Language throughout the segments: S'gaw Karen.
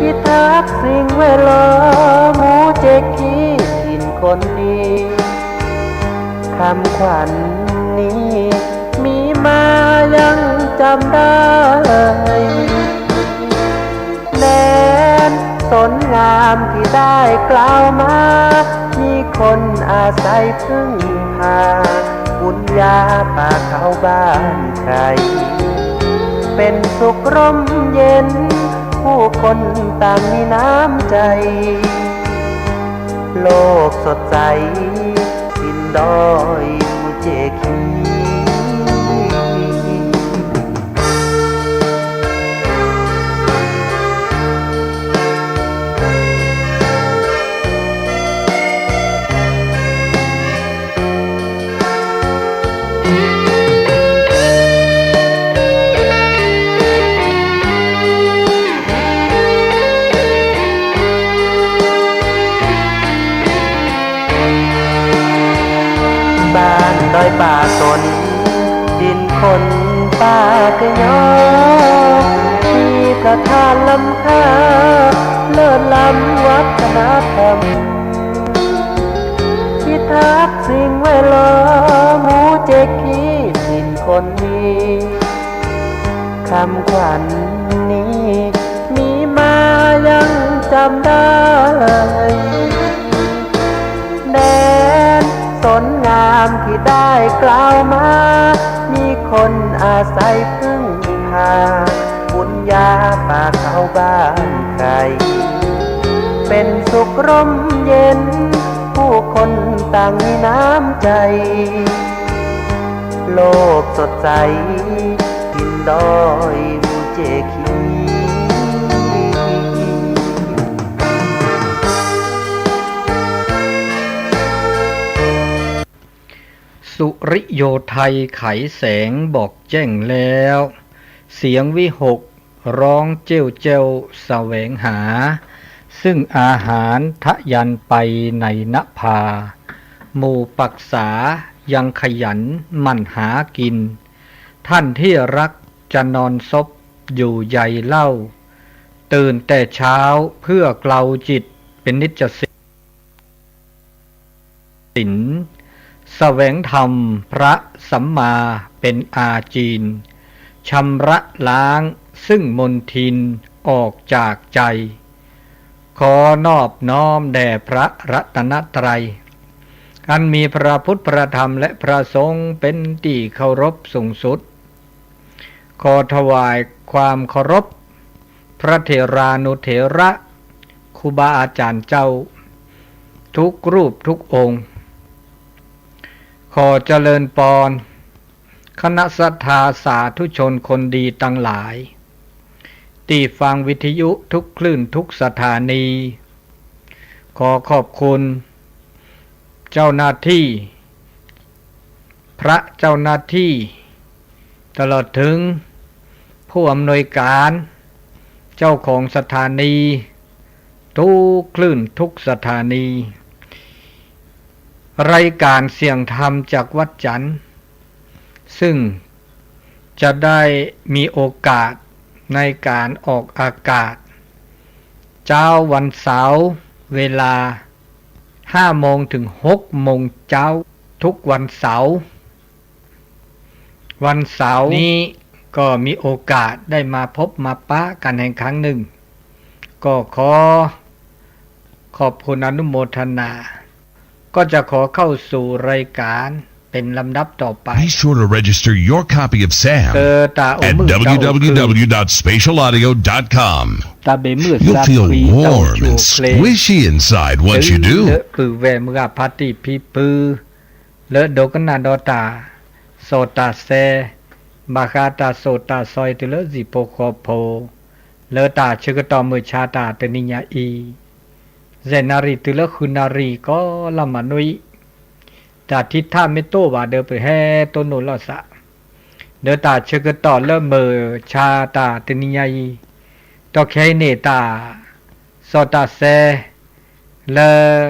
พิทักษ์สิ่งแวดล้อม หมู่เจคิดถิ่นคนดี คำขวัญนี้มีมายังจำได้ แดนสนงามที่ได้กล่าวมา มีคนอาศัยพึ่งพา บุญญาป่าเขาบ้านใคร เป็นสุขร่มเย็น ผู้คนต่างมีน้ำใจ โลกสดใส ถิ่นดอยภูเจคี บ้านดอยป่าสน ดินคนป่าเกยอ มีพระธาตุล้ำค่า เลิศล้ำวัฒนธรรม พิทักษ์สิ่งแวดล้อม หมู่เจคิดถิ่นคนดี คำขวัญนี้มีมายังจำได้ แดนสนงามที่ได้กล่าวมา มีคนอาศัยพึ่งพา บุญญาป่าเขาบ้านใคร เป็นสุขร่มเย็น ผู้คนต่างมีน้ำใจ โลกสดใส ถิ่นดอยภูเจคี สุริโยไทยไขแสง บอกแจ้งแล้ว เสียงวิหก ร้องเจ้วเจ้วแสวงหา ซึ่งอาหารทะยานไปในนภา หมู่ปักษายังขยันหมั่นหากิน ท่านที่รักจะนอนซบอยู่ใยเล่า ตื่นแต่เช้าเพื่อเกลาจิตเป็นนิจสิน แสวงธรรมพระสัมมาเป็นอาจีน ชำระล้างซึ่งมลทินออกจากใจ ขอนอบน้อมแด่พระรัตนตรัย อันมีพระพุทธพระธรรมและพระสงฆ์เป็นที่เคารพสูงสุด ขอถวายความเคารพ พระเถรานุเถระ ครูบาอาจารย์เจ้า ทุกรูปทุกองค์ ขอเจริญปอน คณะศรัทธาสาธุชนคนดีทั้งหลาย ที่ฟังวิทยุทุกคลื่นทุกสถานี ขอขอบคุณ เจ้าหน้าที่ พระเจ้าหน้าที่ ตลอดถึง ผู้อำนวยการ เจ้าของสถานี ทุกคลื่นทุกสถานี รายการเสียงธรรมจากวัดจันทร์ ซึ่งจะได้มีโอกาสในการออกอากาศ เช้าวันเสาร์ เวลา ห้าโมงถึง หกโมงเช้า ทุกวันเสาร์ วันเสาร์นี้ก็มีโอกาสได้มาพบมาปะกันแห่งครั้งหนึ่ง ก็ขอขอบคุณอนุโมทนา ก็จะขอเข้าสู่รายการเป็นลำดับต่อไป Be sure to register your copy of Sam at w w w dot spatial audio dot com. တၢ်ဘ့ၣ်မုၢ်သးဖှံတၢ်အိၣ်ဆူၣ်အိၣ်ချ့ တုၤလၢပုၢ်ဝဲၢ်မုၢ်ဂၤဖါတံၢ် ဖံဖု လၢဒိကနၣ်ဒီးတၢ်စီတၢ်ဆှံ ဘၣ်ဃးတၢ်သိၣ်တၢ်သီအံၤ တုၤလၢဟံၣ်ဖိဃီဖိ လၢတၢ်ဆၢကတီၢ်မုၢ်ဆါတၢ်တနံၤညါအံၤ ယဲၢ်နၣ်ရံၣ်တုၤလၢဃုနၣ်ရံၣ် ကီလီၤမၢ်နွံ တၢ်ထံထၣ်မ့ၢ်တအိၣ်ဘၣ်ဒီး ပဟဲတိၢ်နီၣ်လိာ်သး ဒီးတၢ်ဆၢကတီၢ်လၢမုၢ်ဆါတၢ်တနံၤညါအံၤ ဒီးခဲအံၤန့ၣ် တၢ်စီတၢ်ဆှံ လၢ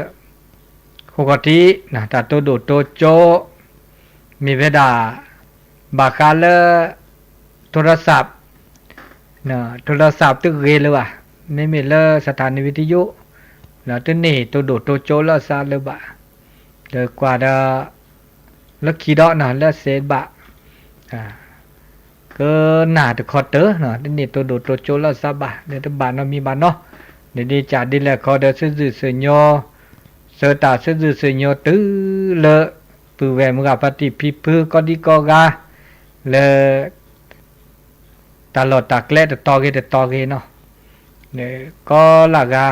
ဃိးခီၣ်ထံး တၢ်တိၢ်ဒိၣ်တိၢ်ကၠိ မ့ၢ်ဝဲဒၣ် ဘၣ်ဃးလၢ โทรศัพท์ โทรศัพท์ သုဂ့ၤလၢၤဘၣ် မ့မ့ၢ်လၢ စထၣ်နံၣ်ဝံတယိၣ် တန့ၢ်တိၢ်ဒိၣ်တိၢ်ကၠိလၢအသးလၢၤဘၣ်, ဒီးကွၢ်ဒီး လၢခံဒီးနီၤ လၢစဲးဘၣ် ကနၣ်တခီတၢၢ်နီၤ တန့ၢ်တိၢ်ဒိၣ်တိၢ်ကၠိလၢအသးဘၣ် ဒီးတဘၣ်နီတမံၤဘၣ်နီၤ, ဒီးဒ်ကးဒ်လဲၣ်ခီဒီး သုးယုၢ်သုးညိ စၢတၢ်သုးယုၢ်သုးညိတုၤလၢ ပုၢ်ဝဲၢ်မုၢ်ဂၤဖါတံၢ်ဖံဖု ကိးဒံကိးဂၤ လၢ တၢ်လီၢ်တၢ်ကျဲတတီၤဂ့ၤတတီၤဂ့ၤနီၤ, ဒီးကီလၢ်ဂၤ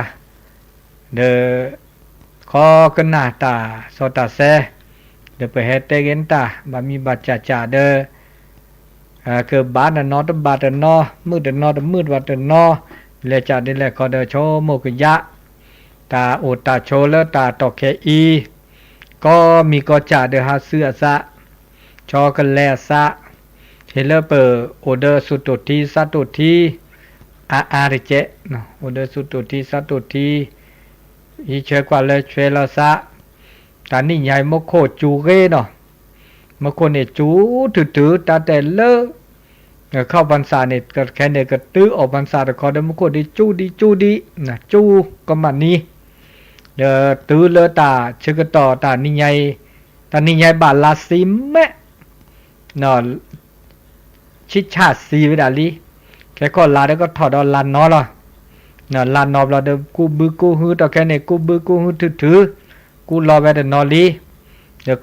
ဒီး ခီကနၣ်တၢ်စီတၢ်ဆဲ, ဒီးပဟဲတဲဂ့ၤနတၢ် ဘၣ်မံဘၣ်စၢ်စၢ်ဒီး ကဘၣ်တနီၤတဘၣ်တနီၤ မုာ်တနီၤတမုာ်တဘၣ်တနီၤ, လဲၤစးဒ်လဲၣ်ခီဒီးဆိကမိၣ်ကယၢ်, တၢ်အိၣ်တၢ်ဆိးလၢတၢ်တီၢ်ခဲအံၤ, ကီမံၤကီစၢ်ဒီးဟးဆူအသး, ဆီကလဲၤအသး, ဟ့ၣ်လၢပအိၣ်ဒီးသူၣ်တိၢ်ထံသးတိၢ်ထံ, အါအါတကဲး, အိၣ်ဒီးသူၣ်တိၢ်ထံသးတိၢ်ထံ, ဟံးဆှဲကွၢ်လၢဆှဲလီၤသး, တၢ်နံၣ်ညါအံၤမူခိၣ်စူၤဂ့ၤနီၤ, မူခိၣ်န့ၣ်စူၤထုးထုး တၢ်တဲလၢ ခီၣ်ပၣ်စၣ်န့ၣ် ခဲန့ၣ်ကတုၤအီၣ်ပၣ်စၣ်တခီဒီး မူခိၣ်ဒ်စူၤဒ်စူၤဒ်, စူၤကမၣ်နံၤ, ဒီးတုၤလၢတၢ်ဆၢကတီၢ်တၢ်နံၣ်ညါအံၤ, တၢ်နံၣ်ညါအံၤဘၣ်လါသံမဲး ဆံၣ်ဆၣ်သံဝဲဒၣ်လံ, ခဲခီၣ်လါဒီးကထီၣ်ဒီးလါနီၤလီၤ, လါနီၤဘျီဒီးကူးဘုကူးဟု တီၢ်ခဲန့ၣ် ကူးဘုကူးဟုထုးထုး, ကူးလီၤဝဲတနီၤလံ, ဒီး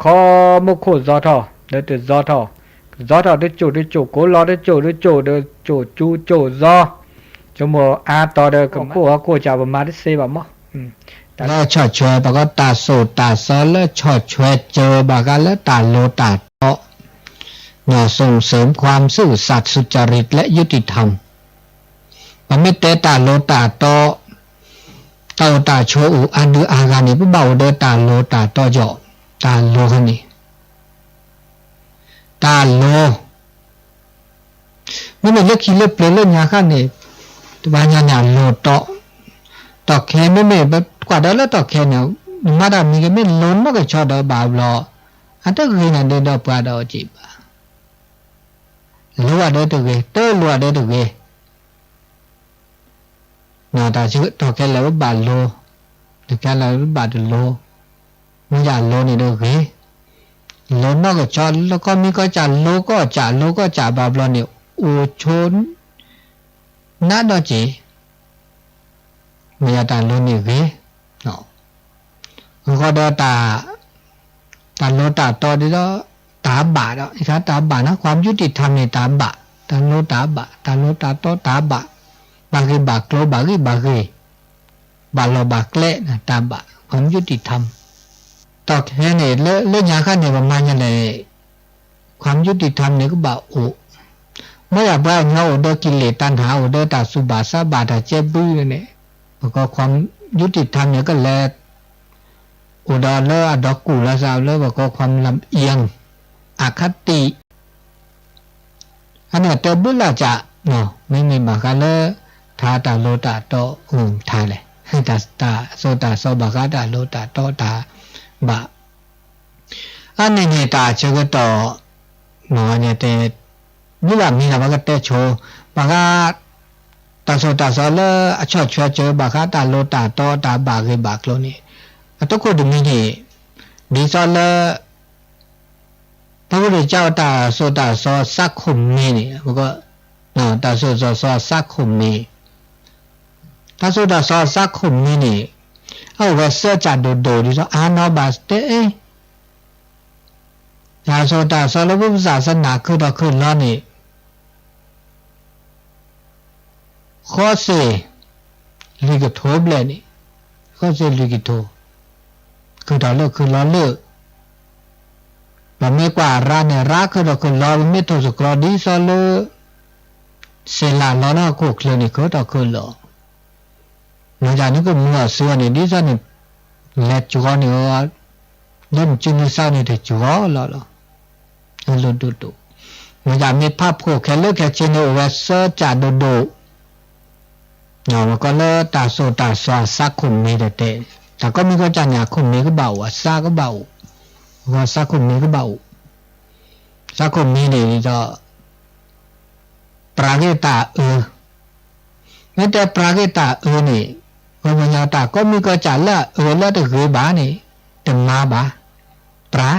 ခီမူခိၣ်သီထီၣ် ဒီးတသီထီၣ်, သီထီၣ်တစိၢ်တစိၢ် ကိးလီၤတစိၢ်တစိၢ် ဒီးစိၢ်စူၤစိၢ်သီ, ဆိကမိၣ်အါတီၤဒီးကမၤခိၣ်ဟီၣ်ခိၣ်စၢ် ပမၤတသ့ဘၣ်မး, တၢ်ဆီၣ်ထွဲ ပှၤကီတၢ်သိၣ်တၢ်သီလၢဆီၣ်ထွဲစၢၤဘၣ်ဃးလၢတၢ်လိၤတၢ်တီ ဒီး ส่งเสริมความซื่อสัตย์สุจริตและยุติธรรม ပမ့ၢ်တဲတၢ်လိၤတၢ်တီ, တၢ်အိၣ်တၢ်ဆိးအိၣ်အါဒုအါဂၤန့ၣ် ပဘၣ်အိၣ်ဒီးတၢ်လိၤတၢ်တီယီၤ, တၢ်လိၤန့ၣ်, တၢ်လိၤ, မ့မ့ၢ်လၢခံလၢပျၢၤလၢညါဃၣ်န့ၣ်, တဘၣ်ညါန့ၣ်အလိၤတီ, တီၢ်ခဲမ့မ့ၢ် ပကွၢ်ဒီးလၢတီၢ်ခဲန့ၣ်, နမၤတၢ်မံၤကမ့ၢ်လိၤနီၢ်ကဆီဒီးဘၣ်ဘျီ, အတဂ့ၤန့ၣ်ဒီးပှၤဒီးအီၤက့ၤဘၣ် လိၤအဒၢတဂ့ၤ, တလိၤအဒၢတဂ့ၤ, တၢ်ဆၢကတီၢ်ခဲလၢာ်ပဘၣ်လိၤ, တခဲလၢာ်ပဘၣ်တလိၤ, မ့ၢ်ယၤလိၤန့ၣ်ဒီးဂ့ၤ, လိၤနီၢ်ကဆီ လၢကီၢ်မံၤကီၢ်စၢ်လိၤကီၢ်စၢ်လိၤကီၢ်စၢ်ဘၣ်ဘျီန့ၣ် အိၣ်ဆိ နးဒီးက့ၤ, မ့ၢ်ယၤတၢ်လိၤန့ၣ်ဂ့ၤ, အဃိဒီး တၢ်လိၤတၢ်တီဒ်ဒီး တၢ်ဘၣ်ဒီး တၢ်ဘၣ်နီၤ ความยุติธรรมန့ၣ် တၢ်ဘၣ်, တၢ်လိၤတၢ်ဘၣ်, တၢ်လိၤတၢ်တီတၢ်ဘၣ်, ဘၣ်ဂ့ၤဘၣ်ကျိၤ ဘၣ်ဂ့ၤဘၣ်ဂ့ၤ, ဘၣ်လီၢ်ဘၣ်ကျဲ တၢ်ဘၣ် ความยุติธรรม, တီၢ်ခဲန့ၣ် လၢညါခါန့ၣ် ပမၤညါန့ၣ် ความยุติธรรมန့ၣ် ကဘၣ်အိၣ်, မ့ၢ်ယၤပှၤကညီအိၣ်ဒီး กิเลส တၢ်နၢ် အိၣ်ဒီးတၢ်သူၣ်ဘၣ်သးဘၣ်တၢ်ကဲဘုန့ၣ်, ပကီၢ် ความยุติธรรมန့ၣ် ကလဲၤ အိၣ်ဒီးလၢအဒီကူၣ်လီၤသးလၢပကီၢ် ความลำเอียง อคติ အန့ၣ်တဲဘုလၢ်ကး, မ့မ့ၢ်ဘၣ်ဃးလၢ ထါတၢ်လိၤတၢ်တီအိၣ်ထါလဲၣ်, တၢ်သိၣ်တၢ်သီဘၣ်ဃးတၢ်လိၤတၢ်တီတၢ်ဘၣ် အန့ၣ်န့ၣ် တၢ်ဆၢကတီၢ် မ့ၢ်ဝဲန့ၣ်တဲ ဘုလၢ်မံၤလၢ် ပကတဲဆိ ဘၣ်ဃး တၢ်သိၣ်တၢ်သီလၢအဆီၣ်ထွဲစၢၤဘၣ်ဃးတၢ်လိၤတၢ်တီတၢ်ဘၣ်ဂ့ၤဘၣ်ကျိၤန့ၣ်, အတခိၣ်တမံၤန့ၣ်, ဒ်သိးလၢ ပဝဲဒၣ်ကၠီတၢ်သိၣ်တၢ်သီသးခိၣ်မံၤန့ၣ်, တၢ်သိၣ်တၢ်သီသးခိၣ်မံၤ, တၢ်သိၣ်တၢ်သီသးခိၣ်မံၤန့ၣ်, အအိၣ်ဝဲသၢကၠၢ်ဒိၣ်ဒိၣ်ဒ်သိး အါနီၢ်ဘၣ်တဲ တၢ်သိၣ်တၢ်သီလၢပသးစနၢ်ခုၣ်ထီၣ်ခုၣ်လီၤန့ၣ်, ဃီသ့ၣ် လွံၢ်ကထိဘျဲၣ်န့ၣ်, ဃီသ့ၣ်လွံၢ်ကထိ, ခုၣ်ထီၣ်လၢခုၣ်လီၤလၢ, ပမ့ၢ်ကွၢ်ရါန့ၣ် ရါခုၣ်ထီၣ်ခုၣ်လီၤ, ပမ့ၢ်ထိၣ်သတြီၤဒ်သိးလၢ သ့ၣ်လၣ်လီၤနီၢ်ခိၣ်ချၢန့ၣ် ခုၣ်ထီၣ်ခုၣ်လီၤ, မ့ၢ်ဒ်န့ၣ်ကမုာ်အီၤသုအီၤန့ၣ် ဒ်သိးန့ၣ် လဲၤစှီၤန့ၣ် လၢနစုနသးန့ၣ် တစှီၤလီၤလီၤ. အလိၣ်ဒိၣ်ဒိၣ်, မ့ၢ်ဒ်မ့ၢ်ဖးဖှိၣ်ခဲလၢာ်ခဲဆ့န့ၣ် အိၣ်ဝဲသၢကၠၢ်ဒိၣ်ဒိၣ်, ပကိးလၢတၢ်သိၣ်တၢ်သီသးခိၣ်မံၤတဲတဲ, တၢ်ကိးမံၤကိးကၠၢ်န့ၣ် အခိၣ်မံၤကဘၣ်အိၣ် အသးကဘၣ်အိၣ်, အဃိသးခိၣ်မံၤကဘၣ်အိၣ်, သးခိၣ်မံၤန့ၣ်ဒ်သိး ပြးဂ့ၢ်တၢ်အၢ မ့ၢ်တဲပြၤဂ့ၢ်တၢ်အၢန့ၣ်, ပှၤကညီတၢ်ကိးမုၢ်ကီၢ်ကၢ်လၢအအၢလၢတဂ့ၤဘၣ်န့ၣ်, တမၤဘၣ်. ပြၤ,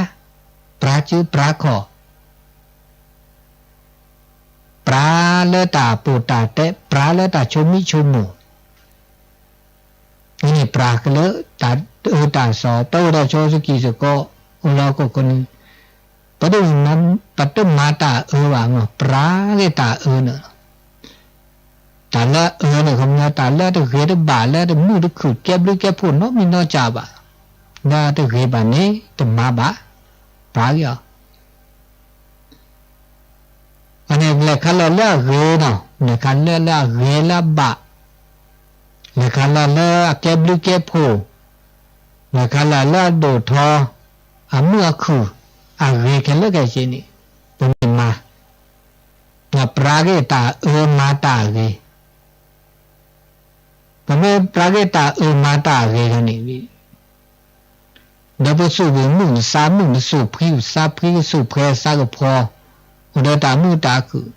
ပြၤစုပြၤခီၣ်, ပြၤလၢတၢ်ပိာ်တၢ်တဲ, ပြၤလၢတၢ်ဆိမိၣ်ဆိမိၣ် န့ၣ် ပြၤကလၢတၢ်အၢတၢ်သီ, ပဝဲဒၣ်ဆိစကံၢ်စကီး အိၣ်လီၤကိးကနံၤ, ပတမၤတၢ်အၢဘၣ်မး, ပြၤဂ့ၢ်တၢ်အၢန့ၣ်လီၤ. တၢ်လၢအအၢန့ၣ် ခီပညီ တၢ်လၢတဂ့ၤတဘၣ် လၢတမုာ်တခုၣ် ကဲဘျုးကဲဖှိၣ်နီတမံၤနီတစဲးဘၣ်, လၢတဂ့ၤဘၣ်န့ၣ် တမၤဘၣ်, ပြၤဂ့ၢ်အီၤ အန့ၣ် လဲၤခါလီၤလၢအဂ့ၤနီၤ, လဲၤခါလၢလၢအဂ့ၤလၢအဘၣ်, လဲၤခါလီၤလၢအကဲဘျုးကဲဖှိၣ်, လဲၤခါလီၤလၢအဒိၣ်ထီ, အမုာ်အခုၣ်, အဂ့ၤခဲလၢာ်ခဲဆ့န့ၣ်, ပမ့ၢ်မၤ, ပြၤဂ့ၢ်တၢ်အၢမၤတၢ်အဂ့ၤ ပမ့ၢ်ပြၤဂ့ၢ်တၢ်အၢမၤတၢ်အဂ့ၤလီၤန့ၣ်, ဒီးပသူၣ်ပမုၢ်ပသးမုၢ် ပသူၣ်ဖှံပသးဖှံ ပသူၣ်ဖှဲသးကဖီ, အိၣ်ဒီးတၢ်မုာ်တၢ်ခုၣ်,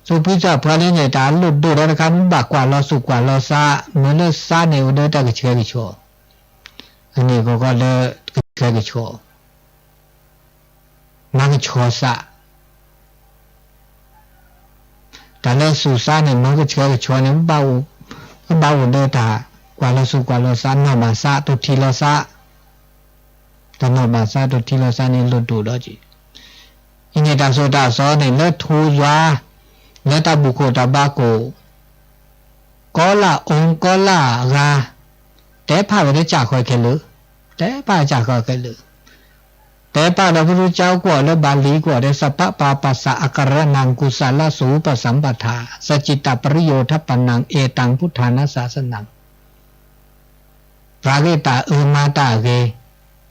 သူၣ်ဖှံသးဖှဲလၢန့ၣ် တၢ်လိၣ်ဒိၣ်ဒီးတခါ မ့ၢ်ဘၣ်ကွၢ်လီၤသူၣ်ကွၢ်လီၤသး, မ့ၢ်လၢသးန့ၣ် အိၣ်ဒီးတၢ်ကဆှဲကဆှီ, အန့ၣ်ကီကီလၢကဆှဲကဆှီ မၤကဆှီသး, တၢ်လၢသူၣ်သးန့ၣ် မၤကဆှဲကဆှီန့ၣ်, ပဘၣ်အိၣ်ဒီးတၢ်ကွၢ်လီၤသူၣ်ကွၢ်လီၤသး, နီၢ်ဘၣ်သး တိၢ်ထံလီၤသး, တၢ်နီၢ်ဘၣ်သး တိၢ်ထံလီၤသးန့ၣ် လိၣ်ဒိၣ်ဒီးက့ၤ, အံၤန့ၣ်တၢ်သိၣ်တၢ်သီန့ၣ် လၢထူယွၤ, လၢတၢ်ဘူၣ်ခိၣ်တၢ်ဘါခိၣ် ကီလၢအအိၣ်ကီလၢအဂၤ, တဲဖးဝဲတစၢ်ဃီခဲလၢာ်, တဲဖးတစၢ်ဃီခဲလၢာ်, တဲဖးဒီးပရူကၠါကွီၢ်လၢဘၤလံၤကွီၢ်ဒီး သပ်ပပါပသ်သ အကရဏံ ကုသလသုပသမ်ပထၣ် သစံတပရိယိထပနံ ဧတံ ဗုဒ္ဓံ သၢသနံ ပြၤဂ့ၢ်တၢ်အၢမၤတၢ်အဂ့ၤ,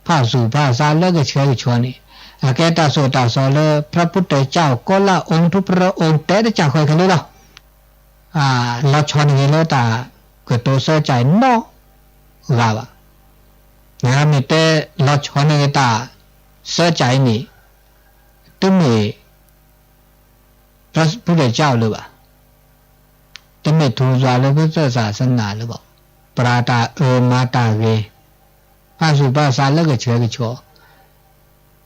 ဖးသူၣ်ဖးသးလၢကဆှဲကဆှီန့ၣ်, အကဲတၢ်သိၣ်တၢ်သီလၢ พระพุทธเจ้า ကီလၢအအိၣ် ထူပရအိၣ် တဲတစၢ်ဃီခဲလၢာ်လီၤ. လီၤဆီန့ၣ်ဂ့ၤလၢတၢ်ကတိၤစၢကၠၢ်အံၤနီတဂၤဘၣ်. နမ့ၢ်တဲလီၤဆီန့ၣ်ဂ့ၤတၢ်စၢကၠၢ်အံၤန့ၣ်, တမ့ၢ် พระพุทธเจ้า လၢၤဘၣ်. တမ့ၢ်ထူယွၤလၢ พุทธศาสนา လၢၤဘၣ်. ပြၤတၢ်အၢမၤတၢ်ဂ့ၤ, ဖးသူၣ်ဖးသးလၢကဆှဲကဆှီ,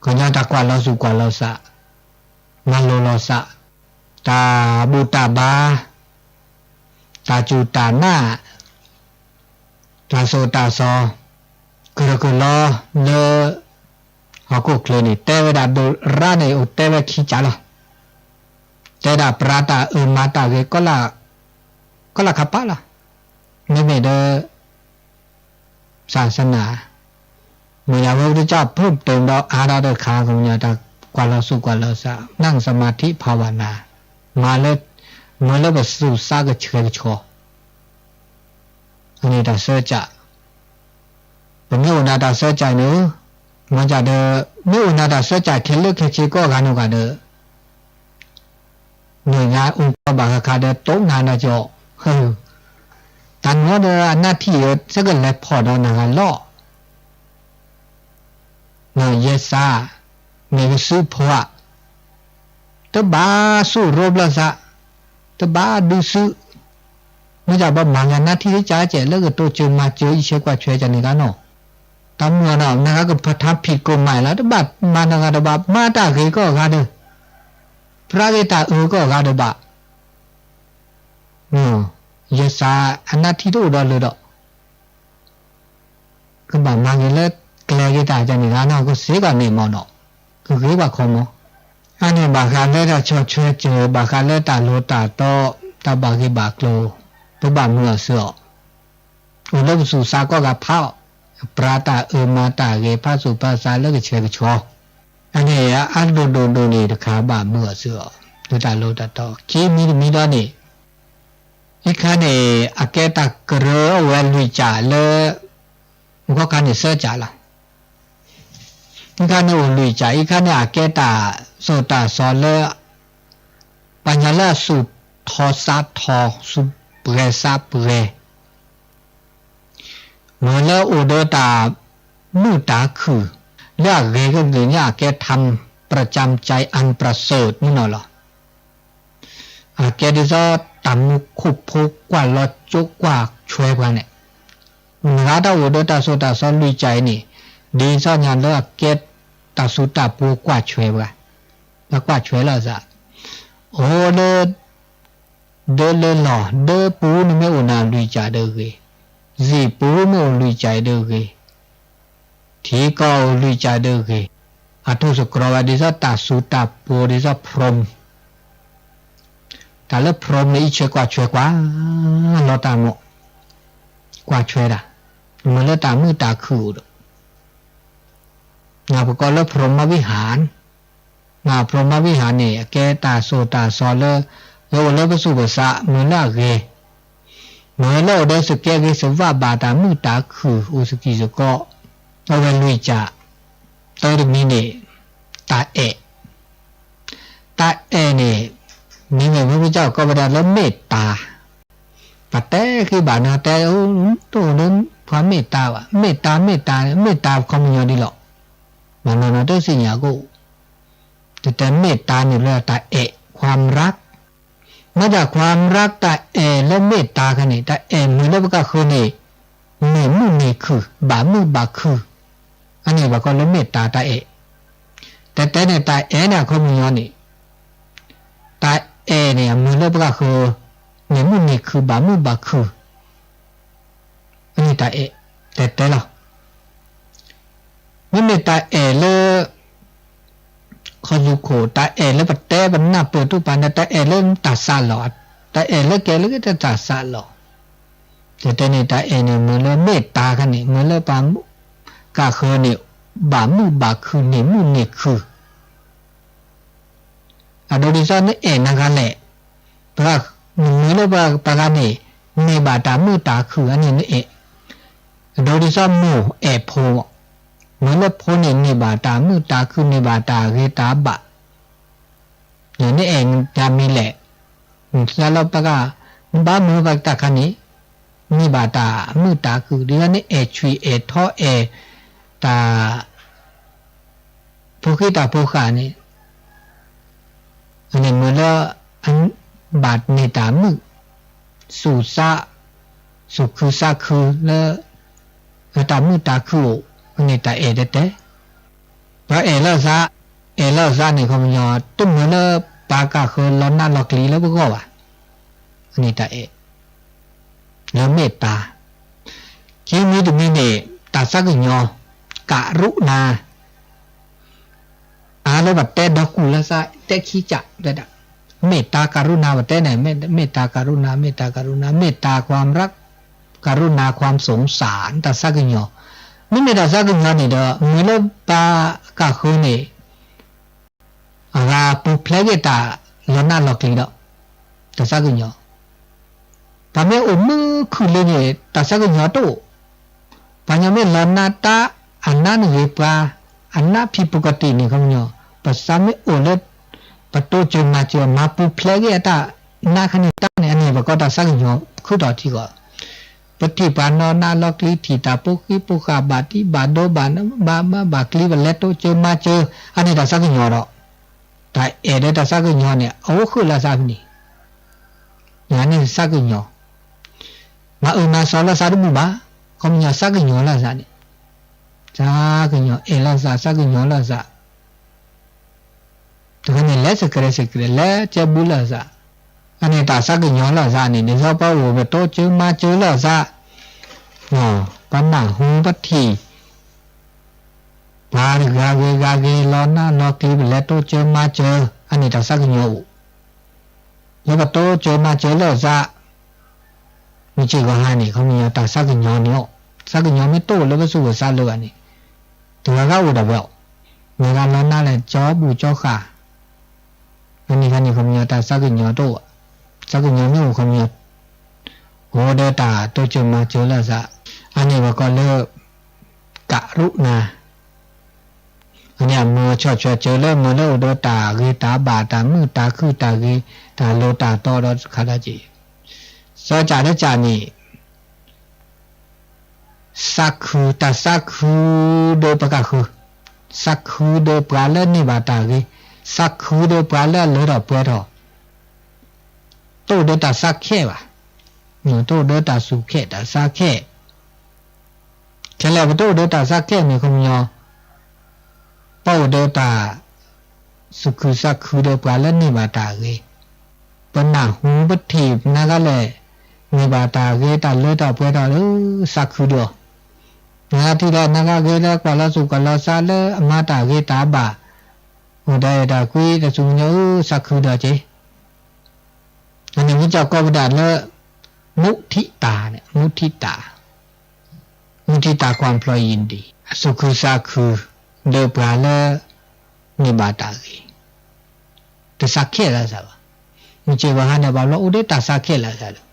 ကညီတၢ်ကွၢ်လီၤသူၣ်ကွၢ်လီၤသး, မၤလိလီၤသး, တၢ်ဘူၣ်တၢ်ဘါ, တၢ်စူၢ်တၢ်နာ်, တၢ်သိၣ်တၢ်သီ, ကရၢကရိလၢ ဟီၣ်ခိၣ်ချၢန့ၣ် တဲဝဲဒၣ်ဒိၣ်ရၣ်န့ၣ် အိၣ်တဲဝဲခံကၢ်လီၤ. တဲဒၣ်ပြၤတၢ်အၢမၤတၢ်ဂ့ၤ ကီလၢခါပၢ်လီၤ. မ့မ့ၢ်ဒီး ศาสนา, မ့ၢ်ယၤဝဲကစၢ်ဖိတၢ်ဒီးအါဒၣ်တခါ ကညီတၢ်ကွၢ်လီၤသူၣ်ကွၢ်လီၤသး, နၢ်စမၤထံဖးဝးနၤ, မၤလၢ, မၤလၢပသူၣ်သးကဆှဲကဆှီ အန့ၣ်တၢ်စၢကၠၢ်, ပမ့ၢ်အိၣ်နၤတၢ်စၢကၠၢ်န့ၣ်, မ့ၢ်ကဒီး, မ့ၢ်အိၣ်နၤတၢ်စၢကၠၢ်ခဲလၢာ်ခဲဆ့ကိးဂၤနီၢ်ဂၤဒီး, နၢ်ညါအူကီဘၣ်ဃးဃးဒီးတိၢ်နၤနၤကၠီ, တၢ်နီၢ်ဒီးအနၢ်ထံၣ်အံၤ သကလဲၤဖီၣ်ဒီးနၤဂၤလီၤ ယဲစါ, မ့ၢ်ကစုဖီဧါ, တဘၣ်သူၣ်ရိဘျီသး, တဘၣ်ဒုးသု, မ့ၢ်တၢ်ဘၣ်မၤလၢနၢ်ထံၣ်တကဲကဲလၢကတိၤစၢၤမၤစၢၤ အံးဆဲးကွၢ်ဆၢကန့ၣ်ဂၤနီၤ, တၢ်မုၢ်အနီၤ နဂၤကဖထါဖံးကိၢ်မးလီၤ တဘၣ်မၤနဂၤတဘၣ် မၤတၢ်ဂ့ၤကိးဂၤဒီး, ပြၤဂ့ၤတၢ်အၢကိးဂၤဒီးဘၣ် ယဲစါအနၢ်ထံၣ်တအိၣ်ဒီးလၢဒီး, ကဘၣ်မၤဂ့ၤလၢကျဲဂ့ၤတၢ်ကန့ၣ်ဂၤနီၤ ကစ့ကီးန့ၣ်မ့ၢ်နီၤ, ကဂ့ၤဘၣ်ခီမီၤ, အန့ၣ်ဘၣ်ဃးလၢတၢ်ဆီၣ်ထွဲစၢၤ ဘၣ်ဃးလၢတၢ်လိၤတၢ်တီ, တၢ်ဘၣ်ဂ့ၢ်ဘၣ်ကျိၤ, ပဘၣ်မုာ်အီၤစၢၤအီၤ, အိၣ်လၢပသူၣ်သးကိးဂၤဖးအီၤ, ပြၤတၢ်အၢမၤတၢ်ဂ့ၤ ဖးသူၣ်ဖးသးလၢကဆှဲကဆှီ အန့ၣ်အဒိၣ်ဒိၣ်ဒိၣ်န့ၣ်တခါဘၣ်မုာ်အီၤစၢၤအီၤ, လၢတၢ်လိၤတၢ်တီ, ခံမံၤတမံၤဒီးန့ၣ်, အံၤခါန့ၣ် အကဲတၢ်ကရၢအဝဲလွံၢ်ကၢ်လၢ မူခီခါန့ၣ်သၢကၢ်လီၤ. အံၤခါန့ၣ်အိၣ်လွံၢ်ကၢ်, အံၤခါန့ၣ်အကဲတၢ်သိၣ်တၢ်သီလၢ ပှၤကညီလၢအသူၣ်ထီသးထီ, သူၣ်ပှဲၤသးပှဲၤ မ့ၢ်လၢအိၣ်ဒီးတၢ်မုာ်တၢ်ခုၣ်, လၢအဂ့ၤကလုာ်န့ၣ် အကဲ ทำประจำใจอันประเสริฐ န့ၣ်လီၤ. အကဲဒ်သိး တၢ်မူခိၣ်ဖိကွၢ်လီၤကၠိကွၢ်ဆွဲပှၤန့ၣ်, နဂၤတၢ်အိၣ်ဒီးတၢ်စိတၢ်စီလွံၢ်ကၠးအံၤန့ၣ်, ဒ်သိးညါလၢအကဲတၢ်စိတၢ်ပိကွၢ်ဆွဲပှၤ, လၢကွၢ်ဆွဲလီၤသး, အိၣ်လၢ ဒၢလၢလီၢ် ဒၢပူၤန့ၣ်မ့ၢ်အိၣ်နၤလွံၢ်ကၠးဒီးဂ့ၤ, စံာ်ပူၤမ့ၢ်အိၣ်လွံၢ်ကၠးဒီးဂ့ၤ, ထံကီၢ်အိၣ်လွံၢ်ကၠးဒီးဂ့ၤ, အထူၣ်စကြီဝဲဒ်သိးတၢ်စိတၢ်ပိဒ်သိး พรหม, တၢ်လၢ พรหม န့ၣ် အံးဆၢကွၢ်ဆွဲကွၢ်, လီၤတၢ်မး, ကွၢ်ဆွဲဒၣ်, မ့ၢ်လၢတၢ်မုာ်တၢ်ခုၣ်အိၣ်ဒီး နပကိးလၢ พรหมวิหาร, န พรหมวิหาร န့ၣ် အကဲတၢ်စိတၢ်စီလၢ လၢအိၣ်လၢပသူၣ်ပသး မ့ၢ်လၢအဂ့ၤ, မ့ၢ်လၢအိၣ်ဒီးစကဲဂ့ၤစဝးဘၣ်တၢ်မုာ်တၢ်ခုၣ်အိၣ်စကံၢ်စကီး, အဝဲလွံၢ်ကၠး, တၢ်တမံၤန့ၣ်, တၢ်အဲၣ်, တၢ်အဲၣ်န့ၣ်, မ့မ့ၢ်မ့ၢ်ပကကွၢ်ကီးဝဲဒၣ်လၢမ့ၢ်တၢ် ပတဲဃ့ဘၣ်နၤတဲအိၣ်တအိၣ်လၢပှၤမ့ၢ်တၢ်ဘၣ်, မ့ၢ်တၢ် မ့ၢ်တၢ် မ့ၢ်တၢ်ခီပညီဒ်လီၤ. ဘၣ်နီၢ်နီၢ်တသ့ၣ်ညါကအိၣ်, တတဲမ့ၢ်တၢ်န့ၣ်လၢတၢ်အဲၣ် ความรัก, မ့ၢ်တၢ် ความรัก တၢ်အဲၣ်လၢမ့ၢ်တၢ်ခါန့ၣ် တၢ်အဲၣ်မ့ၢ်လၢပကဃၢၤန့ၣ် န့ၢ်မုာ်န့ၢ်ခုၣ် ဘၣ်မုာ်ဘၣ်ခုၣ်, အန့ၣ်ဘၣ်ကီးလၢမ့ၢ်တၢ်တၢ်အဲၣ်, တတဲန့ၣ် တၢ်အဲၣ်န့ၣ်အခီပညီန့ၣ် တၢ်အဲၣ်န့ၣ် အမ့ၢ်လၢပကဃၢၤ န့ၢ်မုာ်န့ၢ်ခုၣ် ဘၣ်မုာ်ဘၣ်ခုၣ်, အန့ၣ်တၢ်အဲၣ်, တဲတဲလီၤ. မ့မ့ၢ်တၢ်အဲၣ်လၢ ခီၣ်ယူၢ်ခိၣ် တၢ်အဲၣ်လၢပတဲပနၢ်ပၢၢ်တူၢ်ပာ်န့ၣ် တၢ်အဲၣ်လၢတၢ်သးလီၤ, တၢ်အဲၣ်လၢကဲလၢတၢ်သးလီၤ. တဲတဲန့ၣ် တၢ်အဲၣ်န့ၣ် မ့ၢ်လၢမ့ၢ်တၢ်ခါန့ၣ် မ့ၢ်လၢပှၤကဃၢၤန့ၣ် ဘၣ်မုာ်ဘၣ်ခုၣ် န့ၢ်မုာ်န့ၢ်ခုၣ် အဒိဒ်သိးနအဲၣ်နၤဂၤလဲၣ်, ပှၤမ့ၢ်လၢပှၤဂၤန့ၣ် န့ၢ်ဘၣ်တၢ်မုာ်တၢ်ခုၣ် အန့ၣ်နအဲၣ်, အဒိဒ်သိးမိၢ်အဲၣ်ဖိ, မ့ၢ်လၢဖိန့ၣ် န့ၢ်ဘၣ်တၢ်မုာ်တၢ်ခုၣ် န့ၢ်ဘၣ်တၢ်ဂ့ၤတၢ်ဘၣ်, နအဲၣ်တၢ်မံၤလဲၣ်, နသးလီပှၤဂၤ, နဘၣ်မုာ်ဘၣ်တၢ်ခါန့ၣ် န့ၢ်ဘၣ်တၢ်မုာ်တၢ်ခုၣ် ဒ်သိးနအဲၣ်ဆွံၣ်အဲၣ်ထီအဲၣ် တၢ် ဖိဃံတၢ်ဖိဃာ်န့ၣ်, န့ၣ်မ့ၢ်လၢ ဘၣ်န့ၢ်တၢ်မုာ်, သူၣ်သး, သူၣ်ခုသးခုလၢ တၢ်မုာ်တၢ်ခုၣ်အိၣ်, န့ၣ်တၢ်အဲၣ်တဲတဲ, ပှၤအဲၣ်လီၤသး, အဲၣ်လီၤသးန့ၣ် ခီပညီ တမ့ၢ်လၢပှၤကဃၢၤလီၤနးလီၤကျံၤလၢပဂီၢ်ဘၣ်, န့ၣ်တၢ်အဲၣ် လၢမ့ၢ်တၢ်, ခံမံၤတမံၤန့ၣ် တၢ်သးကညီၤ, ကရုဏာ, အါလၢပတဲဒီကူၣ်လၢသး တဲခံကၢ်, တဲဒၣ်, မ့ၢ်တၢ်ကရုဏာ ပတဲန့ၣ် မ့ၢ်တၢ်ကရုဏာ မ့ၢ်တၢ်ကရုဏာ မ့ၢ်တၢ် ความรัก กรุณา ความสงสาร တၢ်သးကညီၤ, မ့မ့ၢ်တၢ်သးကညီၤန့ၣ်ဒီး မ့ၢ်လၢပှၤကဃၢၤန့ၣ် အဂၤပူၤဖျဲးက့ၤတၢ်လီၤနးလီၤကျံၤဒီး တၢ်သးကညီၤ, ပှၤမ့ၢ်အိၣ်မုာ်ခုၣ်လၢန့ၣ် တၢ်သးကညီၤတအိၣ်, ပှၤညီမ့ၢ်လီၤနးတၢ် အနးန့ၣ်ဂ့ၤ ပှၤအနးဖံးပကတံၢ်န့ၣ် ခီပညီ, ပသးမ့ၢ်အိၣ်လၢ ပတိစၢၤမၤစၢၤ မၤပူၤဖျဲးက့ၤအတၢ်နးခါန့ၣ်တၢ်န့ၣ် အန့ၣ်ပကိးတၢ်သးကညီၤ ခုၣ်ထီၣ်ထံကီၢ် ပထံၣ်ပှၤလီၤနးလီၤကျံၤ ထံၣ်တၢ်ဖိဃံဖိဃာ် ဘၣ်တံၢ်ဘၣ်ဒိဘၣ် ဘၣ်မးဘၣ်ကျံၤ ပလဲၤတိစၢၤမၤစၢၤ အန့ၣ်တၢ်သးကညီၤဒီး တၢ်အဲၣ်ဒီးတၢ်သးကညီၤန့ၣ် အအိၣ်ဃုာ်လၢသးဖဲန့ၣ်, န့ၣ်သးကညီၤ, မၤအၢမၤသီလၢသးတဘူၣ်ဘၣ်, ခီပညီသးကညီၤလၢသးန့ၣ်, သးကညီၤအဲၣ်လၢသး သးကညီၤလၢသး တခါန့ၣ် လဲၤစကြဲးစကြဲး လဲၤကဲဘူးလၢသး, အန့ၣ်တၢ်သးကညီၤလၢသးန့ၣ် ဒ်သိးပှၤအိၣ်ပတိစၢၤမၤစၢၤလၢသး, ပနၢ်ဟူပထံၣ် ပှၤဂၤဂ့ၤဂၤဂ့ၤ လီၤနးလီၤကျံၤ ပလဲၤတိစၢၤမၤစၢၤ အန့ၣ်တၢ်သးကညီၤအိၣ်, လၢပတိစၢၤမၤစၢၤလၢသး မုၢ်ဆ့ၣ်ဂီၤဟါန့ၣ် ခီပညီတၢ်သးကညီၤန့ၣ်အိၣ်, သးကညီၤမ့ၢ်တအိၣ်လၢပသူၣ်ပသးလၢၤဘၣ်န့ၣ်, တဂၤဂၤအိၣ်ဒီးဝဲအီၤ, မ့ၢ်ဂၤလီၤနးလဲၣ် ကၠီဘူၣ်ကၠီဃာ်, အန့ၣ်ခါန့ၣ် ခီပညီတၢ်သးကညီၤတအိၣ်, သးကညီၤမ့ၢ်အိၣ် ခီပညီ အိၣ်ဒီးတၢ်တိစၢၤမၤစၢၤလၢသး, အန့ၣ်ပကိးလၢ ကရုဏာ အန့ၣ်အမ့ၢ်ဆီၣ်ထွဲစၢၤလၢမ့ၢ်လၢအိၣ်ဒီးတၢ်ဂ့ၤတၢ်ဘၣ် တၢ်မုာ်တၢ်ခုၣ် တၢ်ဂ့ၤ တၢ်လိၤတၢ်တီဒီးတခါဒၣ်က့ၤ, သၢကၢ်တကၢ်န့ၣ် သးခု တၢ်သးခုဒီးပှၤကဃၢၤ, သးခုဒီးပှၤလၢန့ၢ်ဘၣ်တၢ်ဂ့ၤ, သးခုဒီးပှၤလၢအလၢထီၣ်ပှဲၤထီၣ် တအိၣ်ဒီးတၢ်ဆါခဲဘၣ်, တအိၣ်ဒီးတၢ်စူၢ်ခဲၣ်တၢ်ဆါခဲ, ခဲလၢာ်ပတအိၣ်ဒီးတၢ်ဆါခဲန့ၣ် ခီပညီ ပအိၣ်ဒီးတၢ်သူၣ်ခုသးခုဒီးပှၤလၢန့ၢ်ဘၣ်တၢ်ဂ့ၤ, ပနၢ်ဟူပထံၣ်ပနၢ်ဂၤလဲၣ်, န့ၢ်ဘၣ်တၢ်ဂ့ၤတၢ်လၢတၢ်ပှဲၤထီၣ်လၢ သးခုဒီး, နဂၤထံၣ်ဒီးနဂၤဂ့ၤလၢကွၢ်လီၤသူၣ်ကွၢ်လီၤသးလၢအမၤတၢ်ဂ့ၤတၢ်ဘၣ်, အိၣ်ဒီးတၢ်ကွံတၢ်သူၣ်ကညီၤအၢ သးခုဒီးက့ၤ အန့ၣ်မ့ၢ်ကီးကီးဝဲဒၣ်လၢ မုထိတာန့ၣ်, မုထိတာ, မုထိတာ ความพลอยยินดี အသူၣ်ခုသးခု ဒီးပှၤလၢ န့ၢ်ဘၣ်တၢ်ဂ့ၤ, တသးခဲလၢာ်သးဘၣ်. မုၢ်ဆ့ၣ်ဝဲဟါန့ၣ် ဘၣ်ဘျီအိၣ်ဒီးတၢ်သးခဲလၢာ်သးဒီး,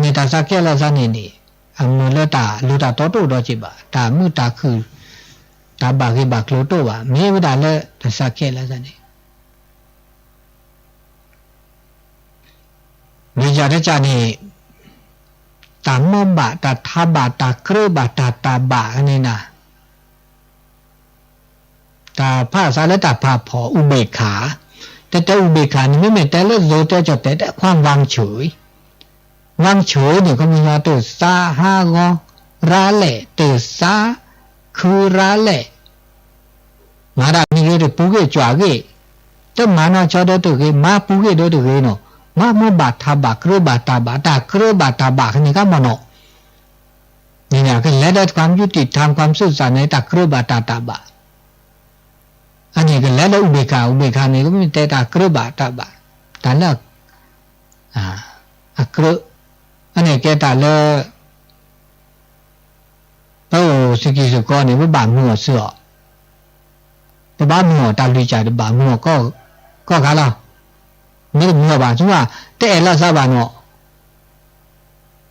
န့ၣ်တၢ်သးခဲလၢာ်သးန့ၣ်န့ၣ် အမုာ်လၢတၢ်လိၤတၢ်တီတအိၣ်ဒီးက့ၤဘၣ်, တၢ်မုာ်တၢ်ခုၣ် တၢ်ဘၣ်ဂ့ၢ်ဘၣ်ကျိၤတအိၣ်ဘၣ်, မ့ၢ်ဝဲဒၣ်လၢတၢ်သးခဲလၢာ်သးန့ၣ် မ့ၢ်ယၤတကးန့ၣ် တၢ်မိၣ်ဘၣ်တၢ်ထါဘၣ်တၢ်ကြၢးဘၣ်တၢ်တၢ်ဘၣ်န့ၣ်နၤ, တၢ်ဖးအသးလၢတၢ်ဖးဖီၣ် ဥပ္ပေက္ခာ, တဲတဲ ဥပ္ပေက္ခာ န့ၣ် မ့မ့ၢ်တဲလၢသိတဲကၠီၣ်တဲာ်တဲ ความวางเฉย, ဝางเฉย န့ၣ် ခီပညီတသးဟးဂီၤ ရၤလဲၣ် တသးခုရၤလဲၣ် မၤတၢ်န့ၣ်ဂ့ၤတပူၤဂ့ၢ်ကွၢ်ဂ့ၢ်, တမၤနီၢ်ကီဒီးတဂ့ၤ, မၤပူၤဂ့ၢ်ဒီးတဂ့ၤနီၤ, မၤမိၣ်ဘၣ်ထါဘၣ်ကြၢးဘၣ်တၢ်ဘၣ်, တၢ်ကြၢးဘၣ်တၢ်ဘၣ် ခန့ၣ်ကမနီၤ, န့ၣ်ကလဲၤဒီး ความยุติธรรม ความซื่อสัตย์ န့ၣ် တၢ်ကြၢးဘၣ်တၢ်တၢ်ဘၣ်, အန့ၣ်ကလဲၤဒီး ဥပ္ပေက္ခာ, ဥပ္ပေက္ခာ န့ၣ် ကမ့ၢ်တဲတၢ်ကြၢးဘၣ်တၢ်ဘၣ်, တၢ်လၢ အကြၢး, အန့ၣ်ကဲတၢ်လၢ ပအိၣ်စကံစကီန့ၣ် ပဘၣ်မုာ်အီၤစ့ၢ်ကီး, ပဘၣ်မုာ်အီၤတၢ်လွံၢ်ကၢ်တဘၣ်မုာ်အီၤ ကီၢ်ခါလီၤ, မ့ၢ်တမုာ်အီၤဘၣ် ဆူၣ်ဘၣ် တအဲၣ်လီၤသးဘၣ်နီၤ,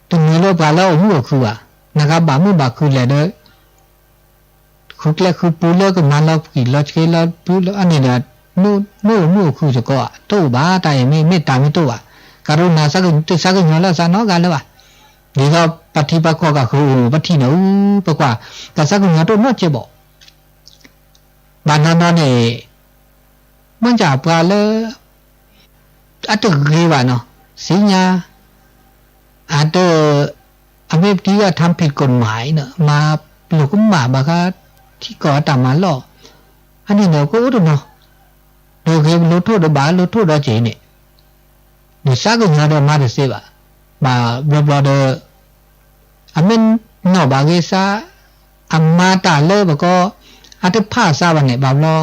တမုာ်လၢပှၤလၢအအိၣ်မုာ်အိၣ်ခုၣ်ဘၣ်, နကဘၣ်မုာ်ဘၣ်ခုၣ်လဲၣ်ဒီး ဃုကျဲဃုပူလၢကမၤလီၤပှံၤလီၤဆှ့လီၤပူလၢအန့ၣ်ဒီး နိၣ်ဧိၤမုာ်ဧိၤခုၣ်စ့ၢ်ကီး တအိၣ်ဘၣ်, တၢ်အံၤမ့ၢ်မ့ၢ်တၢ်မ့ၢ်တအိၣ်ဘၣ်, ကရုဏာ တသးကညီၤလၢသးနီတဂၤလၢၤဘၣ်, ဒ်သိးပှၤထံပှၤကီၢ်ကဃုအီၤ ပထံၣ်န့ၣ်အူ ပကွၢ် တၢ်သးကညီၤတအိၣ်နီတစဲးဘၣ် ဘၣ်နီၢ်နီၢ်န့ၣ် မ့ၢ်ယၤပှၤလၢ အတဂ့ၤဘၣ်နီၤ, သ့ၣ်ညါ အတ အမ့ၢ်ပတံၢ်ဂၤ ทำผิดกฎหมาย နီၤ, မၤလိာ်ကမၣ်ဘၣ်ဃး ထံကီၢ်အတၢ်မၤလီၢ်, အန့ၣ်န့ၣ် ကအိၣ်တနီၤ, ဒီးဂ့ၤလိာ်ထိၣ်ဒီးဘၣ်လိာ်ထိၣ်ဒီးက့ၤန့ၣ် ဒီးသးကညီၤဒီးမၤတသ့ဘၣ်, ဘၣ်ဘျီဘျီဒီး အမ့ၢ်နီၣ်ဘၣ်ဂ့ၤသး, အမၤတၢ်လၢပကီ အတဖးသးဘၣ်န့ၣ် ဘၣ်ဘျီ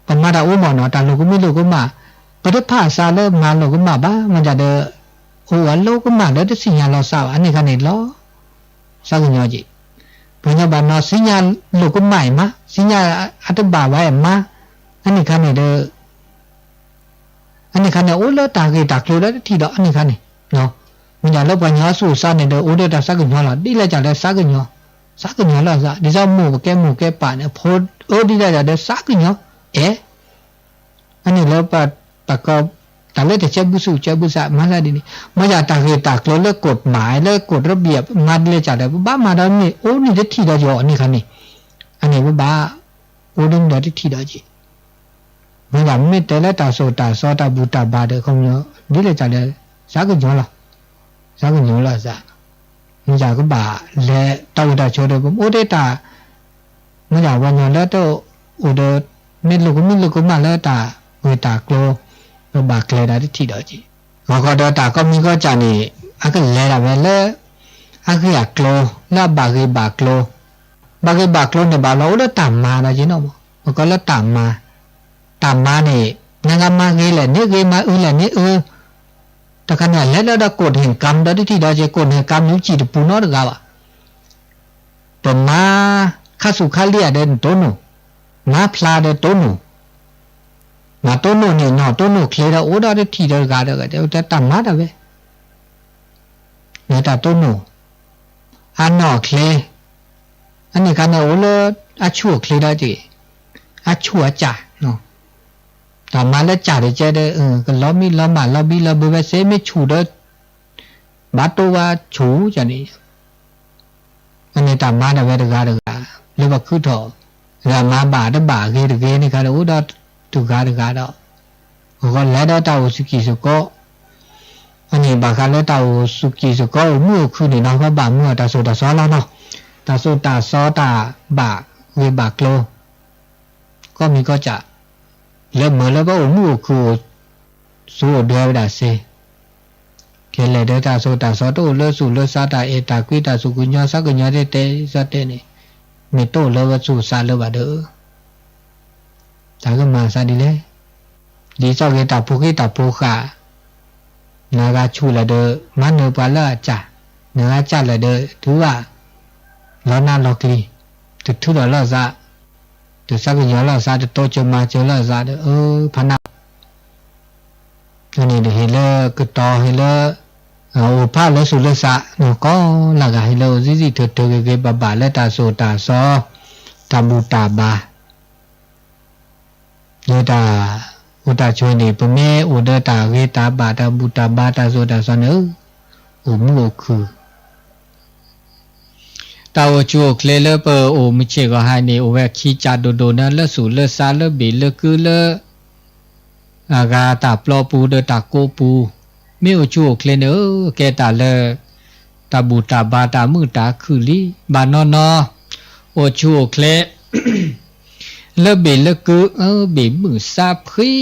ပမၤတၢ်အိၣ်မးနီၤ တၢ်လိာ်ကမံလိာ်ကမၣ်, ပတဖးသးလၢမၤလိာ်ကမၣ်ဘၣ် မ့ၢ်ဒၣ်ဒီး အိၣ်အလိာ်ကမၣ်လၢတသ့ၣ်ညါလီၤသးဘၣ် အန့ၣ်ခါန့ၣ်လီၤ သးကညီၤက့ၤ, ပှၤကညီဘၣ်နီၤ သ့ၣ်ညါလိာ်ကမၣ်အံၤမၤ, သ့ၣ်ညါအတဘၣ်ဘၣ်အံၤမၤ, အန့ၣ်ခါန့ၣ်ဒီး အန့ၣ်ခါန့ၣ် အိၣ်လၢတၢ်ဂ့ၢ်တၢ်ကျိၤလၢတထံၣ်ဒီး အန့ၣ်ခါန့ၣ်, မ့ၢ်ဒၣ်လၢပှၤကညီသူၣ်သးန့ၣ်ဒီး အိၣ်ဒီးတၢ်သးကညီၤလီၤ ဒ်လဲၣ်ကလဲၣ်သးကညီၤ, သးကညီၤလီၤသး ဒ်သိးမိၢ်ကဲမိၢ်ကဲပၢ်န့ၣ် ဖိအၢဒ်လဲၣ်ကလဲၣ်ဒီးသးကညီၤ, အဲ အန့ၣ်လၢပ ပက တၢ်လၢတဆဲးဘုသူၣ် ဆဲးဘုသး မၤသးဒ်န့ၣ်, မ့ၢ်ယၤတၢ်ဂ့ၢ်တၢ်ကျိၤလၢ กฎหมาย လၢ กฎระเบียบ မၤဒ်လဲၣ်ကလဲၣ် ပဘၣ်မၤဒီးမ့ၢ်အိၣ်န့ၣ်တထံၣ်ဒီးယီၤန့ၣ်ခါန့ၣ်, အန့ၣ်ပဘၣ် အိၣ်ဒ်န့ၣ်ဒီးတထံၣ်ဒီးက့ၤ မ့ၢ်ယၤမ့ၢ်တဲလၢတၢ်သိၣ်တၢ်သီတၢ်ဘူၣ်တၢ်ဘါဒီး ခီပညီ ဒ်လဲၣ်ကလဲၣ် သးကညီၤလီၤ, သးကညီၤလီၤသး, မ့ၢ်ယၤကဘၣ်လဲၤတၢ်အိၣ်တၢ်ဆိးဒီး ပအိၣ်ဒ်တၢ် မ့ၢ်ယၤပှၤကညီလၢတအိၣ်ဒီး မ့ၢ်လိာ်ကမံလိာ်ကမၣ်လၢတၢ်ဂ့ၢ်တၢ်ကျိၤ ပဘၣ်ကျဲၤဒၣ်တထံၣ်ဒီးက့ၤ, ဂီၤခီဒီးတၢ်ကိးမံၤကိးကၢ်န့ၣ် အကလဲၤဒၣ်ဝဲလၢ အဂ့ၢ်အကျိၤ လၢအဘၣ်ဂ့ၢ်ဘၣ်ကျိၤ, ဘၣ်ဂ့ၢ်ဘၣ်ကျိၤန့ၣ် ဘၣ်လီၤအိၣ်လၢတၢ်မၤဒီးက့ၤနီၤ, ပကိးလၢတၢ်မၤ, တၢ်မၤန့ၣ် နဂၤမၤဂ့ၤလဲၣ်န့ၣ်ဂ့ၤ မၤအၢလဲၣ်န့ၣ်အၢ, တခါန့ၣ် အလဲၤလၢဒီး กฎแห่งกรรม ဒီးတထံၣ်ဒီးက့ၤ กฎแห่งกรรม န့ၣ် စံၣ်တပူၤနီတဂၤဘၣ် ပမၤခါဆူၣ်ခါလံဧါဒီးနတိၢ်နီၣ်, မၤဖျါဒီးတိၢ်နီၣ်, မၤတိၢ်နီၣ်န့ၣ် နီၢ်တိၢ်နီၣ်ချ့ဒီး အိၣ်ဒီးတထံၣ်ဒီးတဂၤဒီး တဲတၢ်မၤတၢ်ဝဲ, လၢတၢ်တိၢ်နီၣ်, အနီၢ်ချ့, အန့ၣ်ခါန့ၣ်အိၣ်လၢ အဆူၣ်အချ့ဒီးက့ၤ, အဆူၣ်အစၢ် တၢ်မၤလၢစၢ်တကဲဒီး ကလီၤမံလီၤမၢ်လီၤဘံလီၤဘုဝဲသ့ မ့ၢ်ဆူၣ်ဒီး ဘၣ်တိၢ်ဝဲဆူၣ်န့ၣ်, အန့ၣ်တၢ်မၤဒၣ်ဝဲတဂၤတဂၤ လၢပှၤခုထီၣ်, ဂၤမၤဘၣ်တဘၣ်ဂ့ၤတဂ့ၤန့ၣ်ခါဒီး အိၣ်ဒီးတဂၤတဂၤဒီး, ဂီၤလဲၤဒီးတၢ်အိၣ်စကံၢ်စကီး, အန့ၣ်ဘၣ်ဃးလၢတၢ်အိၣ်ဆူၣ်ကံၢ်စ့ၢ်ကီး အိၣ်မုာ်အိၣ်ခုၣ်န့ၣ်နီၤ ဘၣ်မုာ်အီၤတၢ်စိၢ်တၢ်စီလီၤနီၤ. တၢ်စိၢ်တၢ်စီတၢ်ဘၣ်ဂ့ၢ်ဘၣ်ကျိၤ ကီၢ်မံၤကီၢ်စဲၣ် လၢမုာ်လၢပအိၣ်မုာ်အိၣ်ခုၣ် အိၣ်ဆိးအိၣ်ဒၢဝဲဒၣ်စ့ၢ် ခဲလၢာ်ဒီးတၢ်စိၢ်တၢ်စီတအိၣ်လၢသူၣ်လၢသး တၢ်အဲၣ်တၢ်ကွံ တၢ်သူၣ်ကညီၤသးကညီၤတဲတဲသးတဲန့ၣ် မ့ၢ်တအိၣ်လၢပသူၣ်ပသးလၢၤဘၣ်ဒီး တၢ်ကမၤသးဒ်လဲၣ်. ဒ်သိးဂ့ၤတၢ်ဖိဃ့တၢ်ဖိဃာ် နဂၤဆူၣ်လၢၤဒီး မၤနၢၤပှၤလၢအစၢ်, နဂၤစၢ်လၢၤဒီး ထုးဘၣ်လီၤနးလီၤကျံၤ, တထုးထီၣ်လီၤသး, တသးကညီၤလီၤသး, တတိစၢၤမၤစၢၤလီၤသးဒီး အၢ ဖးနး န့ၣ်ဒီးဟ့ၣ်လၢကတီၤဟ့ၣ်လၢ အိၣ်ဖးလၢသူၣ်လၢသး ကိးလၢဂၤဟ့ၣ်လၢအိၣ်သံသံထုးထုးဂ့ၤဂ့ၤဘၣ်ဘၣ်လၢတၢ်စိၢ်တၢ်စီ တၢ်ဘူၣ်တၢ်ဘါ လၢတၢ်အိၣ်တၢ်ဆိးန့ၣ် ပမ့ၢ်အိၣ်ဒီးတၢ်ဂ့ၤတၢ်ဘၣ် တၢ်ဘူၣ်တၢ်ဘါ တၢ်စိၢ်တၢ်စီန့ၣ် အိၣ်မုာ်အိၣ်ခုၣ် တၢ်အိၣ်ဆူၣ်အိၣ်ချ့လၢပအိၣ်မုာ်ဆ့ၣ်ဂီၤဟါန့ၣ် အိၣ်ဝဲခံကၢ်ဒိၣ်ဒိၣ်န့ၣ် လၢသူၣ်လၢသးလၢဘ့ၣ်လၢကုလၢ အဂၤတၢ်ပျီပူၤဒီးတၢ်ကိးပူၤ, မ့ၢ်အိၣ်ဆူၣ်အိၣ်ချ့န့ၣ် ကဲတၢ်လၢ တၢ်ဘူၣ်တၢ်ဘါတၢ်မုာ်တၢ်ခုၣ်လံ, ဘၣ်နီၢ်နီၢ် အိၣ်ဆူၣ်အိၣ်ချ့ လၢဘ့ၣ်လၢကု ဘ့ၣ်မုာ်သးဖှံ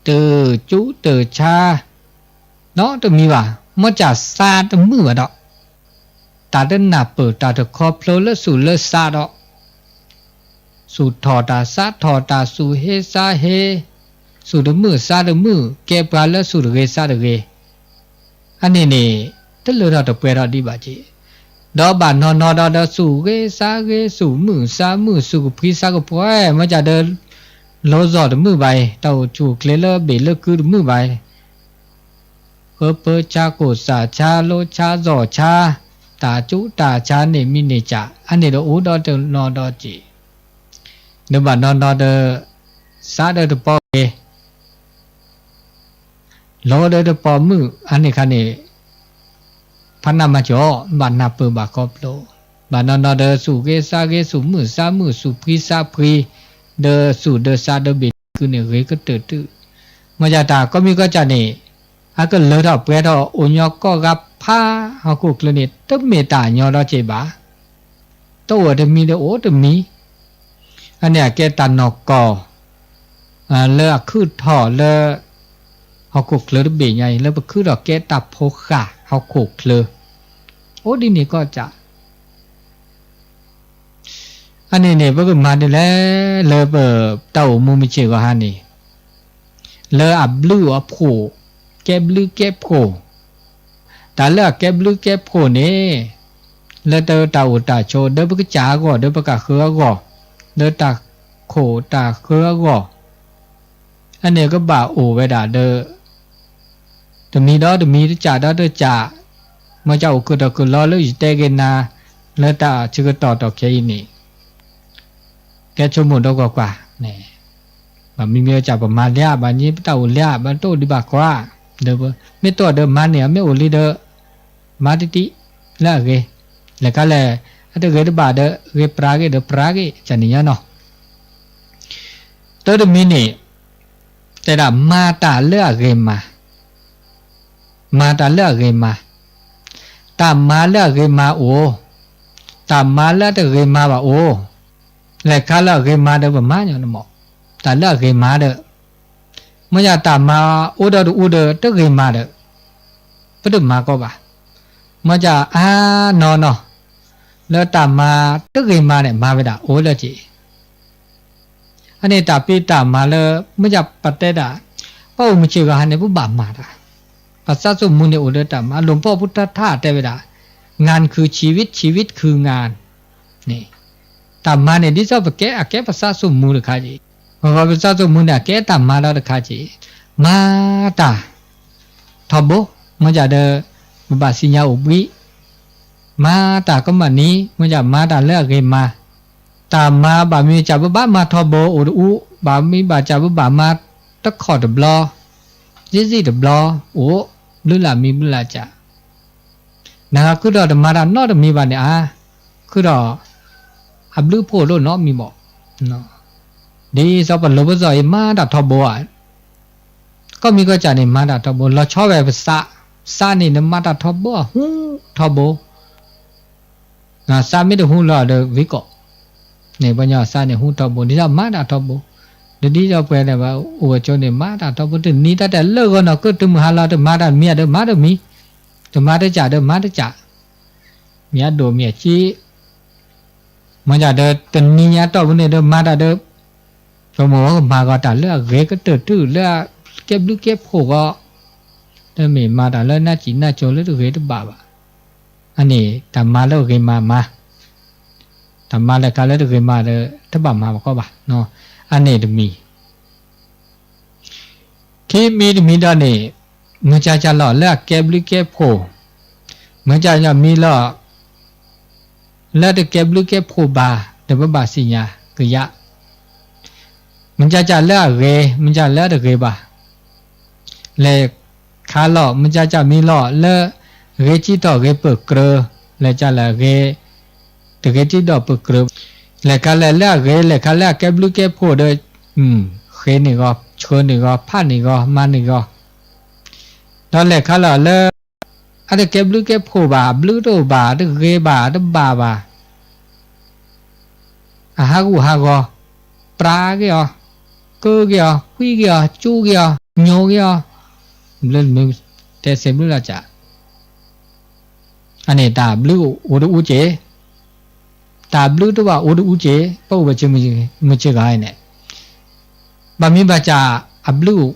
တၢ်ကၠူတၢ်ဆါ နီတမံၤဘၣ်, မ့ၢ်ကၢ်သးတမုာ်ဘၣ်ဒီး တၢ်တနၢ်ပၢၢ်တၢ်တခီဖျိလၢသူၣ်လၢသးဒီး သူၣ်ထီၣ်တၢ်သးထီၣ်တၢ် သူၣ်ဟ့သးဟ့, သူၣ်တမုာ်သးတမုာ် ကဲပှၤလၢသူၣ်တဂ့ၤသးတဂ့ၤ, အန့ၣ်န့ၣ် တလၢထီၣ်တပှဲၤထီၣ်ဒံးဘၣ်က့ၤ, ဒီးဘၣ်နီၢ်နီၢ်ဒီး ဒီးသူၣ်ဂ့ၤသးဂ့ၤ သူၣ်မုာ်သးမုာ် သူၣ်ကဖှံသးကဖှီ, မ့ၢ်ကၢ်ဒီး လိၤစိၤတမုာ်ဘၣ်အံၤ, တၢ်အိၣ်ဆူၣ်အိၣ်ချ့လၢဘ့ၣ်လၢကုတမုာ်ဘၣ်အံၤ ဃၢပၢဆါ ကိၣ်စၢ်ဆါ လိဆါ စီၣ်ဆါ, တၢ်ကၠူတၢ်ဆါန့ၣ်မံၤန့ၢ်ကၢ် အန့ၣ်ဒီးအိၣ်ဒီးတနီၤဒီးက့ၤ, ဒီးဘၣ်နီၢ်နီၢ်ဒီး သးဒီးတပီၤဂ့ၤ, လိၤဒီးတပီၤမုာ် အန့ၣ်ခါန့ၣ် ဖးနးမၤစၢၤအီၤ ဘၣ်နၢ်ပၢၢ်ဘၣ်ခီဖျိ, ဘၣ်နီၢ်နီၢ်ဒီးသူၣ်ဂ့ၤသးဂ့ၤ သူၣ်မုာ်သးမုာ် သူၣ်ဖှံသးဖှံ, ဒီးသူၣ်ဒီးသးဒီးဘ့ၣ်လၢကုန့ၣ်ဂ့ၤကတၢၢ်တုၤ, မ့ၢ်ကၢ်တၢ်ကီမံၤကီၢ်ကၢ်န့ၣ် အကလၢထီၣ်ပှဲၤထီၣ်အိၣ်ညီကိးဂၤဖးဟီၣ်ခိၣ်ချၢန့ၣ် တမ့ၢ်တၢ်ညီဒီးက့ၤဘၣ်, တအိၣ်တမံၤဒီးအိၣ်တမံၤ, အန့ၣ်အကဲတၢ်နီၢ်ကီၢ် လၢအခုၣ်ထီၣ်လၢ ဟီၣ်ခိၣ်ချၢတဘ့ၣ်ညါအံၤ လၢပခုၣ်ထီၣ်ကဲတၢ်ဖိဃာ်ဟီၣ်ခိၣ်ချၢ, အိၣ်ဒ်န့ၣ်ကီၢ်ကၢ်, အန့ၣ်န့ၣ် ပကမၤဒ်လဲၣ် လၢပတၢ်အိၣ်မူမုၢ်ဆ့ၣ်ဂီၤဟါန့ၣ် လၢအဘျုးအဖှိၣ်, ကဲဘျုးကဲဖှိၣ်, တၢ်လၢအကဲဘျုးကဲဖှိၣ်န့ၣ် လၢတၢ်အိၣ်တၢ်ဆိး ဒီးပကစၢ်အဂီၢ် ဒီးပကဃၢၤအဂီၢ်, ဒီးတၢ်ခိၣ်တၢ်ဃၢၤအဂီၢ်, အန့ၣ်ကဘၣ်အိၣ်ဝဲဒၣ်ဒီး တမံၤဒီးတမံၤ တစၢ်ဒီးတစၢ်, မ့ၢ်ကၢ်အိၣ်ခုၣ်ထီၣ်ခုၣ်လီၤလၢယတဲက့ၤနၤ လၢတၢ်ဆၢကတီၢ်ထီၣ်ခဲအံၤန့ၣ် ကဲဆိကမိၣ်ဒီးကွၢ်ကွၢ်, ဘၣ်မံမ့ၢ်ကၢ်ပမၤလၢ ဘၣ်န့ၣ်ပတၢ်အိၣ်လၢ ဘၣ်တအိၣ်ဒံးဘၣ်ကွၢ်, ဒီးမ့ၢ်တအိၣ်ဒီးမၤန့ၢ် မ့ၢ်အိၣ်လံဒီး မၤတံၢ်တံၢ်လၢအဂ့ၤ, လဲၤခါလဲၣ် အတဂ့ၤတဘၣ်ဒီး ဂ့ၤပြးဂ့ၤဒီးပြးဂ့ၤ ကန့ၣ်ညါနီၤ, တၢ်တမံၤန့ၣ် တဲဒၣ်မၤတၢ်လၢအဂ့ၤမၤ မၤတၢ်လၢအဂ့ၤမၤ, တၢ်မၤလၢအဂ့ၤမၤအိၣ်, တၢ်မၤလၢအတဂ့ၤမၤဘၣ်အိၣ်, လဲၤခါလၢအဂ့ၤမၤဒီးပမၤညီနမး, တၢ်လၢအဂ့ၤမၤဒီး, မ့ၢ်ယတၢ်မၤအိၣ်ဒီးတအူဒီးတဂ့ၤမၤဒီး, ပတမၤကီဘၣ်, မ့ၢ်ယအါနီၢ်နီၢ်, လၢတၢ်မၤတဂ့ၤမၤန့ၣ် မၤဝဲဒၣ်အိၣ်လၢက့ၤ အန့ၣ်တၢ်ဖံးတၢ်မၤလၢ မ့ၢ်ယပတဲဒၣ်, ပအိၣ်မုၢ်ဆ့ၣ်ဂီၤဟါန့ၣ် ပဘၣ်မၤတၢ်, ပသးသမူန့ၣ်အိၣ်ဒီးတၢ်မၤ အလိၣ်ဖီၣ်ဖိတၢ်ထါတဲဝဲဒၣ်, ငါးခု ชีวิต ชีวิต คือငါး န့ၣ်, တၢ်မၤန့ၣ် ဒ်သိးပကဲအကဲပသးသမူတခါက့ၤ, ပသးသမူန့ၣ် အကဲတၢ်မၤဒီးတခါက့ၤ, မၤတၢ် ထီဘိ, မ့ၢ်ယဒီး ပဘၣ်သ့ၣ်ညါအိၣ်ဘှံး, မၤတၢ်ကမၣ်နံၤ မ့ၢ်ယမၤတၢ်လၢအဂ့ၤမၤ, တၢ်မၤဘၣ်မ့ၢ်စၢ်ပဘၣ်မၤထီဘိအိၣ်တအူ, ဘၣ်မ့ၢ်ဘၣ်စၢ်ပဘၣ်မၤတခီၣ်တဘျီ, သ့ၣ်သ့ၣ်တဘျီ, အိၣ်, ဘျုးလၢ်မံၤဘျုးလၢ်စၢ်, နဃုထီၣ်တမၤတၢ်နီတမံၤဘၣ်န့ၣ်ဧါ, ဃုထီၣ်, အဘျုးဖှိၣ်ဒိၣ်နီတမံၤဘၣ်, ဒ်သိးပလိၤပစီၤအံၤမၤတၢ်ထီဘိဧါ, ကီၢ်မံၤကီၢ်စဲၣ်န့ၣ် မၤတၢ်ထီဘိ လီၤဆီဝဲပသး စးန့ၣ်နမၤတၢ်ထီဘိအဟူထီဘိ, စးမ့ၢ်တဟူလၢၤဒီးဝံၤကိး, န့ၣ်ပှၤညီစးန့ၣ်ဟူထီဘိ ဒ်သိးမၤတၢ်ထီဘိ, ဒီးဒ်သိးပှၤလဲၣ်ဘၣ်အိၣ်ဝဲကၠိန့ၣ် မၤတၢ်ထီဘိ တနံၤတၢ်တဲလၢဂီၤနီၢ်ကၢၢ်တမုၢ်ဟါလီၤ တမၤတၢ်မံၤဒီးမၤတမံၤ, တမၤတကးဒီးမၤတကး, မ့ၢ်အဒိၣ်မ့ၢ်အက့ မ့ၢ်ဒၣ်ဒီးတနံၤညါတီၢ်ပူၤန့ၣ်ဒီးမၤတၢ်ဒီး ပမိၢ်ဝဲကမၤဂီၤတၢ်လၢအဂ့ၤကတၢၢ်တုၤလၢအကဲဘျုးကဲဖှိၣ်ဂီၤ, တမ့ၢ်မၤတၢ်လၢနၢ်စံၣ်နၢ်ကၠိလၢတဂ့ၤတဘၣ်ဘၣ်. အန့ၣ် တၢ်မၤလၢအဂ့ၤမၤမၤ, တၢ်မၤလဲၤခါလၢတဂ့ၤမၤဒီး တဘၣ်မၤဘၣ်ကီဘၣ်. အန့ၣ်တမံၤ ခံမံၤတမံၤဒီးန့ၣ်, မုၢ်ကၢ်ကၢ်လီၤလၢအကဲဘျုးကဲဖှိၣ်, မုၢ်ကၢ်ကၢ်မံၤလီၤ လၢတကဲဘျုးကဲဖှိၣ်ဘၣ် ဒီးပဘၣ်သ့ၣ်ညါကယၤ, မုၢ်ကၢ်ကၢ်လၢအဂ့ၤ မုၢ်ကၢ်လၢအတဂ့ၤဘၣ်, လဲၤခါလီၤ မုၢ်ကၢ်ကၢ်မံၤလီၤ လၢဂ့ၤကံထီၣ်ဂ့ၤပၢၢ်ကြၢး, လဲၤကၢ်လၢအဂ့ၤ တဂ့ၤကံထီၣ်ပၢၢ်ကြၢး, လဲၤခါလဲၣ်လၢအဂ့ၤ လဲၤခါလၢအကဲဘျုးကဲဖှိၣ်ဒီး, ဃ့န့ၢ်ဂီၤ ဆှၢန့ၢ်ဂီၤ ဖးန့ၢ်ဂီၤ မၤန့ၢ်ဂီၤ, ဒီးလဲၤခါလီၤလၢ အတကဲဘျုးကဲဖှိၣ်ဘၣ် အဘျုးတအိၣ်ဘၣ် အတဂ့ၤဘၣ် အတဘၣ်ဘၣ်, အဟးဂူာ်ဟးဂီၤ, ပြးက့ၤအီၤ, ကၢက့ၤအီၤ, ဃံက့ၤအီၤ, ကၠူက့ၤအီၤ, ညိက့ၤအီၤ, ဘျုးမ့ၢ် တဲစဲးဘျုးလီၤကး, အန့ၣ်တၢ်ဘျုးအိၣ်တအူက့ၤ, တၢ်ဘျုးတအိၣ်ဘၣ်အိၣ်တအူက့ၤ ပအိၣ်ဝဲဆ့မုၢ်ဆ့ဂၤန့ၣ်, ဘၣ်မ့ၢ်ဘၣ်စၢ်အဘျုးအိၣ်,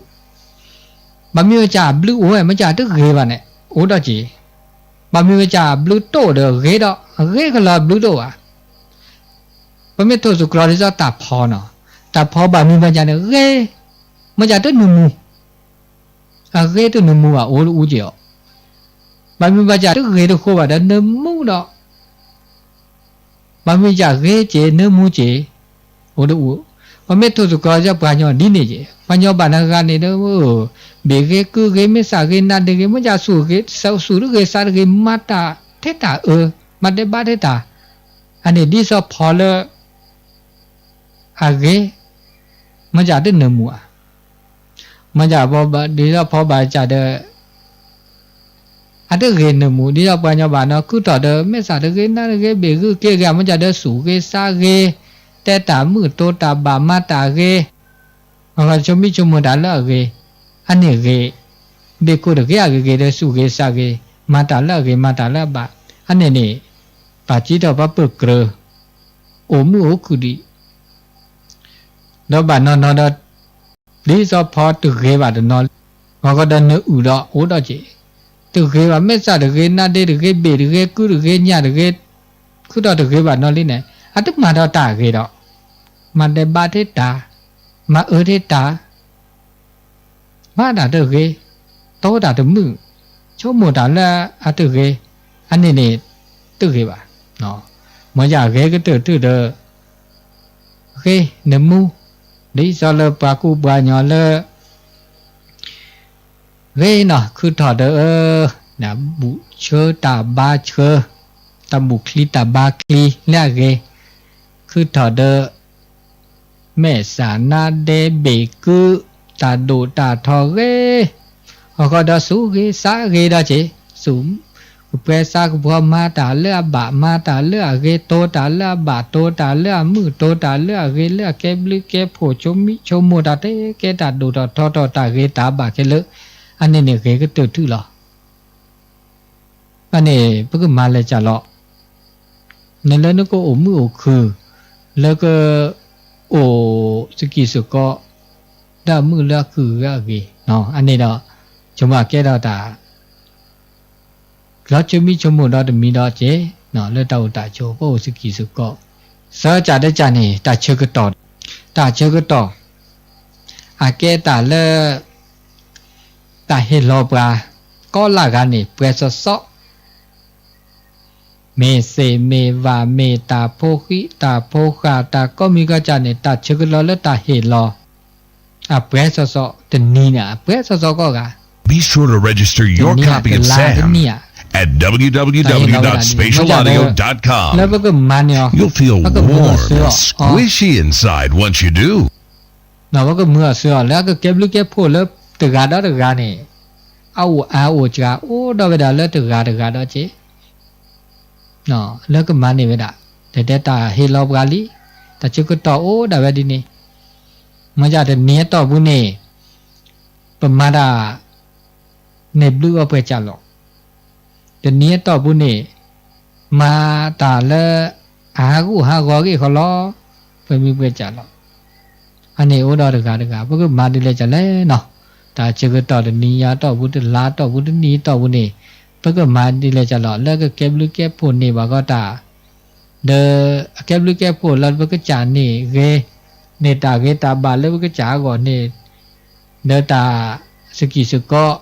ဘၣ်မ့ၢ်ဘၣ်စၢ်အဘျုးအိၣ်ဝဲ မ့ၢ်စၢ်တဂ့ၤဘၣ်န့ၣ် အိၣ်ဒီးက့ၤ, ဘၣ်မ့ၢ်ဘၣ်စၢ်အဘျုးတအိၣ်ဒီးဂ့ၤဒီး အဂ့ၤကလီၤဘျုးတအိၣ်ဘၣ်. ပမ့ၢ်ထိၣ်သတြီၤဒ်သိးတၢ်ဖီနီၤ, တၢ်ဖီဘၣ်မ့ၢ်ဘၣ်စၢ်န့ၣ်ဂ့ၤ, မ့ၢ်စၢ်တနၢၤမူ, အဂ့ၤတနၢၤမူဘၣ်အိၣ်တအူက့ၤအီၤ, ဘၣ်မ့ၢ်ဘၣ်စၢ်တဂ့ၤတဃိဘၣ်ဒီးနၢၤမူဒီး ဘၣ်မ့ၢ်စၢ်ဂ့ၤက့ၤ နၢၤမူက့ၤ, အိၣ်တအူ, ပမ့ၢ်ထိၣ်သတြီၤဒ်ပှၤကညီဒ်န့ၣ်က့ၤ ပှၤကညီဘၣ်နၤဂၤန့ၣ်ဒီး, ဘ့ၣ်ဂ့ၤကုၢ်ဂ့ၤ မ့ၢ်သးဂ့ၤနါဒ့ဂ့ၤ မ့ၢ်စၢ်သူၣ်ဂ့ၤ သူၣ်တဂ့ၤသးတဂ့ၤ မၤတၢ်ထဲတၢ်အၢ, မၤဒဲးဘးထဲတၢ်, အန့ၣ်ဒ်သိးဖီလၢ အဂ့ၤ, မ့ၢ်စၢ်တနၢၤမူဧါ, မ့ၢ်စၢ်ဖီဘၣ်ဒ်သိးဖီဘၣ်စၢ်ဒီး အတဂ့ၤနၢၤမူ ဒ်သိးပှၤကညီဘၣ်နီၤ ခုထီၣ်ဒီး မ့ၢ်သးတဂ့ၤနါတဂ့ၤ ဘ့ၣ်ဂ့ၤကုၢ်ဂ့ၤ မ့ၢ်စၢ်ဒီးသူၣ်ဂ့ၤသးဂ့ၤ, တဲတၢ်မုာ်တိၤတၢ်ဘၣ်မၤတၢ်ဂ့ၤ, ဆိမိၣ်ဆိကမိၣ်တၢ်လၢအဂ့ၤ, အန့ၣ်ဂ့ၤ, ဘ့ၣ်ကိၢ်တဂ့ၤအဂ့ၤဂ့ၤဒီးသူၣ်ဂ့ၤသးဂ့ၤ, မၤတၢ်လၢအဂ့ၤ မၤတၢ်လၢအဘၣ်, အန့ၣ်န့ၣ်, ပာ်စံးထီၣ်ပှၤပၢၢ်ကြၢး, အိၣ်မုာ်အိၣ်ခုၣ်ဒံး ဒီးဘၣ်နီၢ်နီၢ်ဒီး ဒ်သိးဖီတဂ့ၤဘၣ်တနီၤ, ဂီၤကီဒီးနအုၣ်ဒီးအိၣ်ဒီးက့ၤ, တဂ့ၤဘၣ် မ့ၢ်သးတဂ့ၤ နါဒ့တဂ့ၤ ဘ့ၣ်တဂ့ၤ ကုၢ်တဂ့ၤ ညၣ်တဂ့ၤ, ခုထီၣ်တဂ့ၤဘၣ်နီၤလံန့ၣ် အတမၤဒီးတၢ်အဂ့ၤဒီး, မၤဒဲးဘးထဲတၢ်, မၤအၢထဲတၢ် မၤတၢ်တဂ့ၤ, တိၤတၢ်တမုာ်, ဆိကမိၣ်တၢ်လၢအတဂ့ၤ, အန့ၣ်န့ၣ် တဂ့ၤဘၣ်. မ့ၢ်ယဂ့ၤကတၢၢ်တုၤဒီး ဂ့ၤနမူ, ဒ်သိးလၢပှၤကူပှၤညီလၢ ဂ့ၤနီၤ ခုထီၣ်ဒီး တၢ်ဘူၣ်ဆၢတၢ်ဘါဆၢ, တၢ်ဘူၣ်ချံတၢ်ဘါချံလၢအဂ့ၤ, ခုထီၣ်ဒီး မဲာ်ဆှးနါဒဲဘ့ၣ်ကုၢ်, တၢ်ဒိၣ်တၢ်ထီဂ့ၤ, အဃိဒီးသူၣ်ဂ့ၤသးဂ့ၤဒီးက့ၤ, သူၣ်ကပှဲၤသးကပှီၤ မၤတၢ်လၢအဘၣ် မၤတၢ်လၢအဂ့ၤ တိၤတၢ်လၢအဘၣ် တိၤတၢ်လၢအမုာ် တိၤတၢ်လၢအဂ့ၤ လၢအကဲဘျုးကဲဖှိၣ် ဆိမိၣ်ဆိကမိၣ်တၢ်ထဲကဲတၢ်ဒိၣ်ထီၣ်ထီထီၣ်တၢ်ဂ့ၤတၢ်ဘၣ်ခဲလၢာ်, အန့ၣ်န့ၣ်ဂ့ၤကတၢၢ်တုၤလီၤ. အန့ၣ် ပကမၤလဲၤစၢ်လီၤ. နလၢနကအိၣ်မုာ်အိၣ်ခုၣ်, လၢကအိၣ်သကံၢ်သကီ, လၢအမုာ်လၢအခုၣ်လၢအဂ့ၤ, အန့ၣ်ဒီး ဆိမိၣ်ကဲထီၣ်တၢ် လီၤဆိမိၣ်ဆိကမိၣ်ဒီးတမံၤဒီးက့ၤ, လၢတၢ်အိၣ်တၢ်ဆိး ပအိၣ်သကံၢ်သကီ, သၢကၢ်တကၢ်န့ၣ် တၢ်ဆၢကတီၢ်, တၢ်ဆၢကတီၢ် အကဲတၢ်လၢ တၢ်ဟ့ၣ်လီၤပှၤ ကိးလၢဂၤန့ၣ် ပှဲၤစီစီ, မ့ၢ်သ့ၣ်မ့ၢ်ဝၣ် မ့ၢ်တၢ်ဖိဃံတၢ်ဖိဃၢ် တၢ်ကိးမံၤကိးကၢ်န့ၣ် တၢ်ဆၢကတီၢ်လၢတၢ်ဟ့ၣ်လီၤ အပှဲၤစီစီ, တနံၤန့ၣ် အပှဲၤစီစီကိးဂၤ, Be sure to register your copy of Sam at တနံၤအကလါတနံၤဧါ, တၢ်ဟ့ၣ်လီၤဝဲဒၣ်ဒ်န့ၣ် မ့ၢ်ဒၣ်ဒီး လၢပကမၤန့ၢ်အီၤ, You'll feel warm and squishy inside once you do. ပကမုာ်အီၤစၢၤအီၤ လၢအကကဲဘျုးကဲဖှိၣ်လၢတဂၤဒီးတဂၤန့ၣ်, အအိၣ်အါအိၣ်စှၤ အိၣ်ဒီးဝဲဒၣ်လၢတဂၤတဂၤဒီးက့ လၢကမၤန့ၢ်ဝဲဒၣ်, တဲတဲတၢ်ဟ့ၣ်လီၤပှၤလံ, တၢ်ဆၢကတီၢ်အိၣ်ဒၣ်ဝဲဒ်န့ၣ်, မ့ၢ်ဒၣ်တနံၤအတီၢ်ပူၤန့ၣ် ပမၤတၢ် န့ၢ်ဘျုးအီၣ်ပှဲၤစၢ်လီၤ. တနံၤအတီၢ်ပူၤန့ၣ် မၤတၢ်လၢအဟးဂူာ်ဟးဂီၤဂ့ၢ်ခီလီၤ, ပှဲၤမံပှဲၤစၢ်လီၤ. အန့ၣ်အိၣ်ဒီးတဂၤတဂၤ ပကမၤဒ်လဲၣ်စၢ်လဲၣ်နီၤ, တၢ်ဆၢကတီၢ်တနံၤညါအတီၢ်ပူၤ တလါအတီၢ်ပူၤ တနံၣ်အတီၢ်ပူၤန့ၣ် ပကမၤဒ်လဲၣ်စၢ်လီၤ လၢကကဲဘျုးကဲဖှိၣ်န့ၢ်ဘၣ်ကီးတၢ် ဒီးအကဲဘျုးကဲဖှိၣ်လၢပကစၢ်န့ၣ်ဂ့ၤ, န့ၢ်တၢ်ဂ့ၤတၢ်ဘၣ်လၢပကစၢ်အဂီၢ်န့ၣ်, ဒီးတၢ်စကံၢ်စကီး,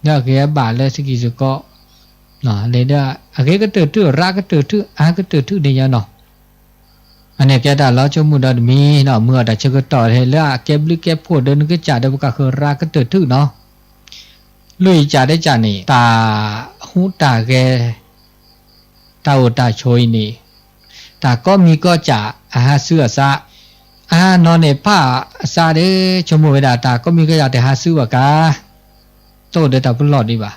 ဒီးအဂ့ၤအဘၣ်လၢစကံၢ်စကီး, လၢဒီးအဂ့ၤကတၢၢ်ထူၣ် ရၣ်ကတၢၢ်ထူၣ် အါကတၢၢ်ထူၣ်န့ၣ်ညါနီၤ. အန့ၣ်ကဲတၢ်လီၤဆိကမိၣ်ဒီးတမံၤနီၤ, မုၢ်အီၣ်တၢ်ဆၢကတီၢ်လၢအကဲဘျုးကဲဖှိၣ်ဒီးနကစၢ်ဒီးပကဃုရၣ်ကတၢၢ်ထူၣ်နီၤ. လွံၢ်အံၤကၢ်တကၢ်န့ၣ် တၢ်ဟူးတၢ်ဂဲၤ တၢ်အိၣ်တၢ်ဆိးအံၤန့ၣ်, တၢ်ကိးမံၤကိးကၢ်အဟးဆူအစး, အါနီၢ်န့ၣ်ဖးအစးဒီး ဆိကမိၣ်ဝဲဒၣ် တၢ်ကိးမံၤကိးကၢ်တဟးဆူဘၣ်ကါ, တအိၣ်ဒီးတၢ်ပလီၢ်ဒံးဘၣ်.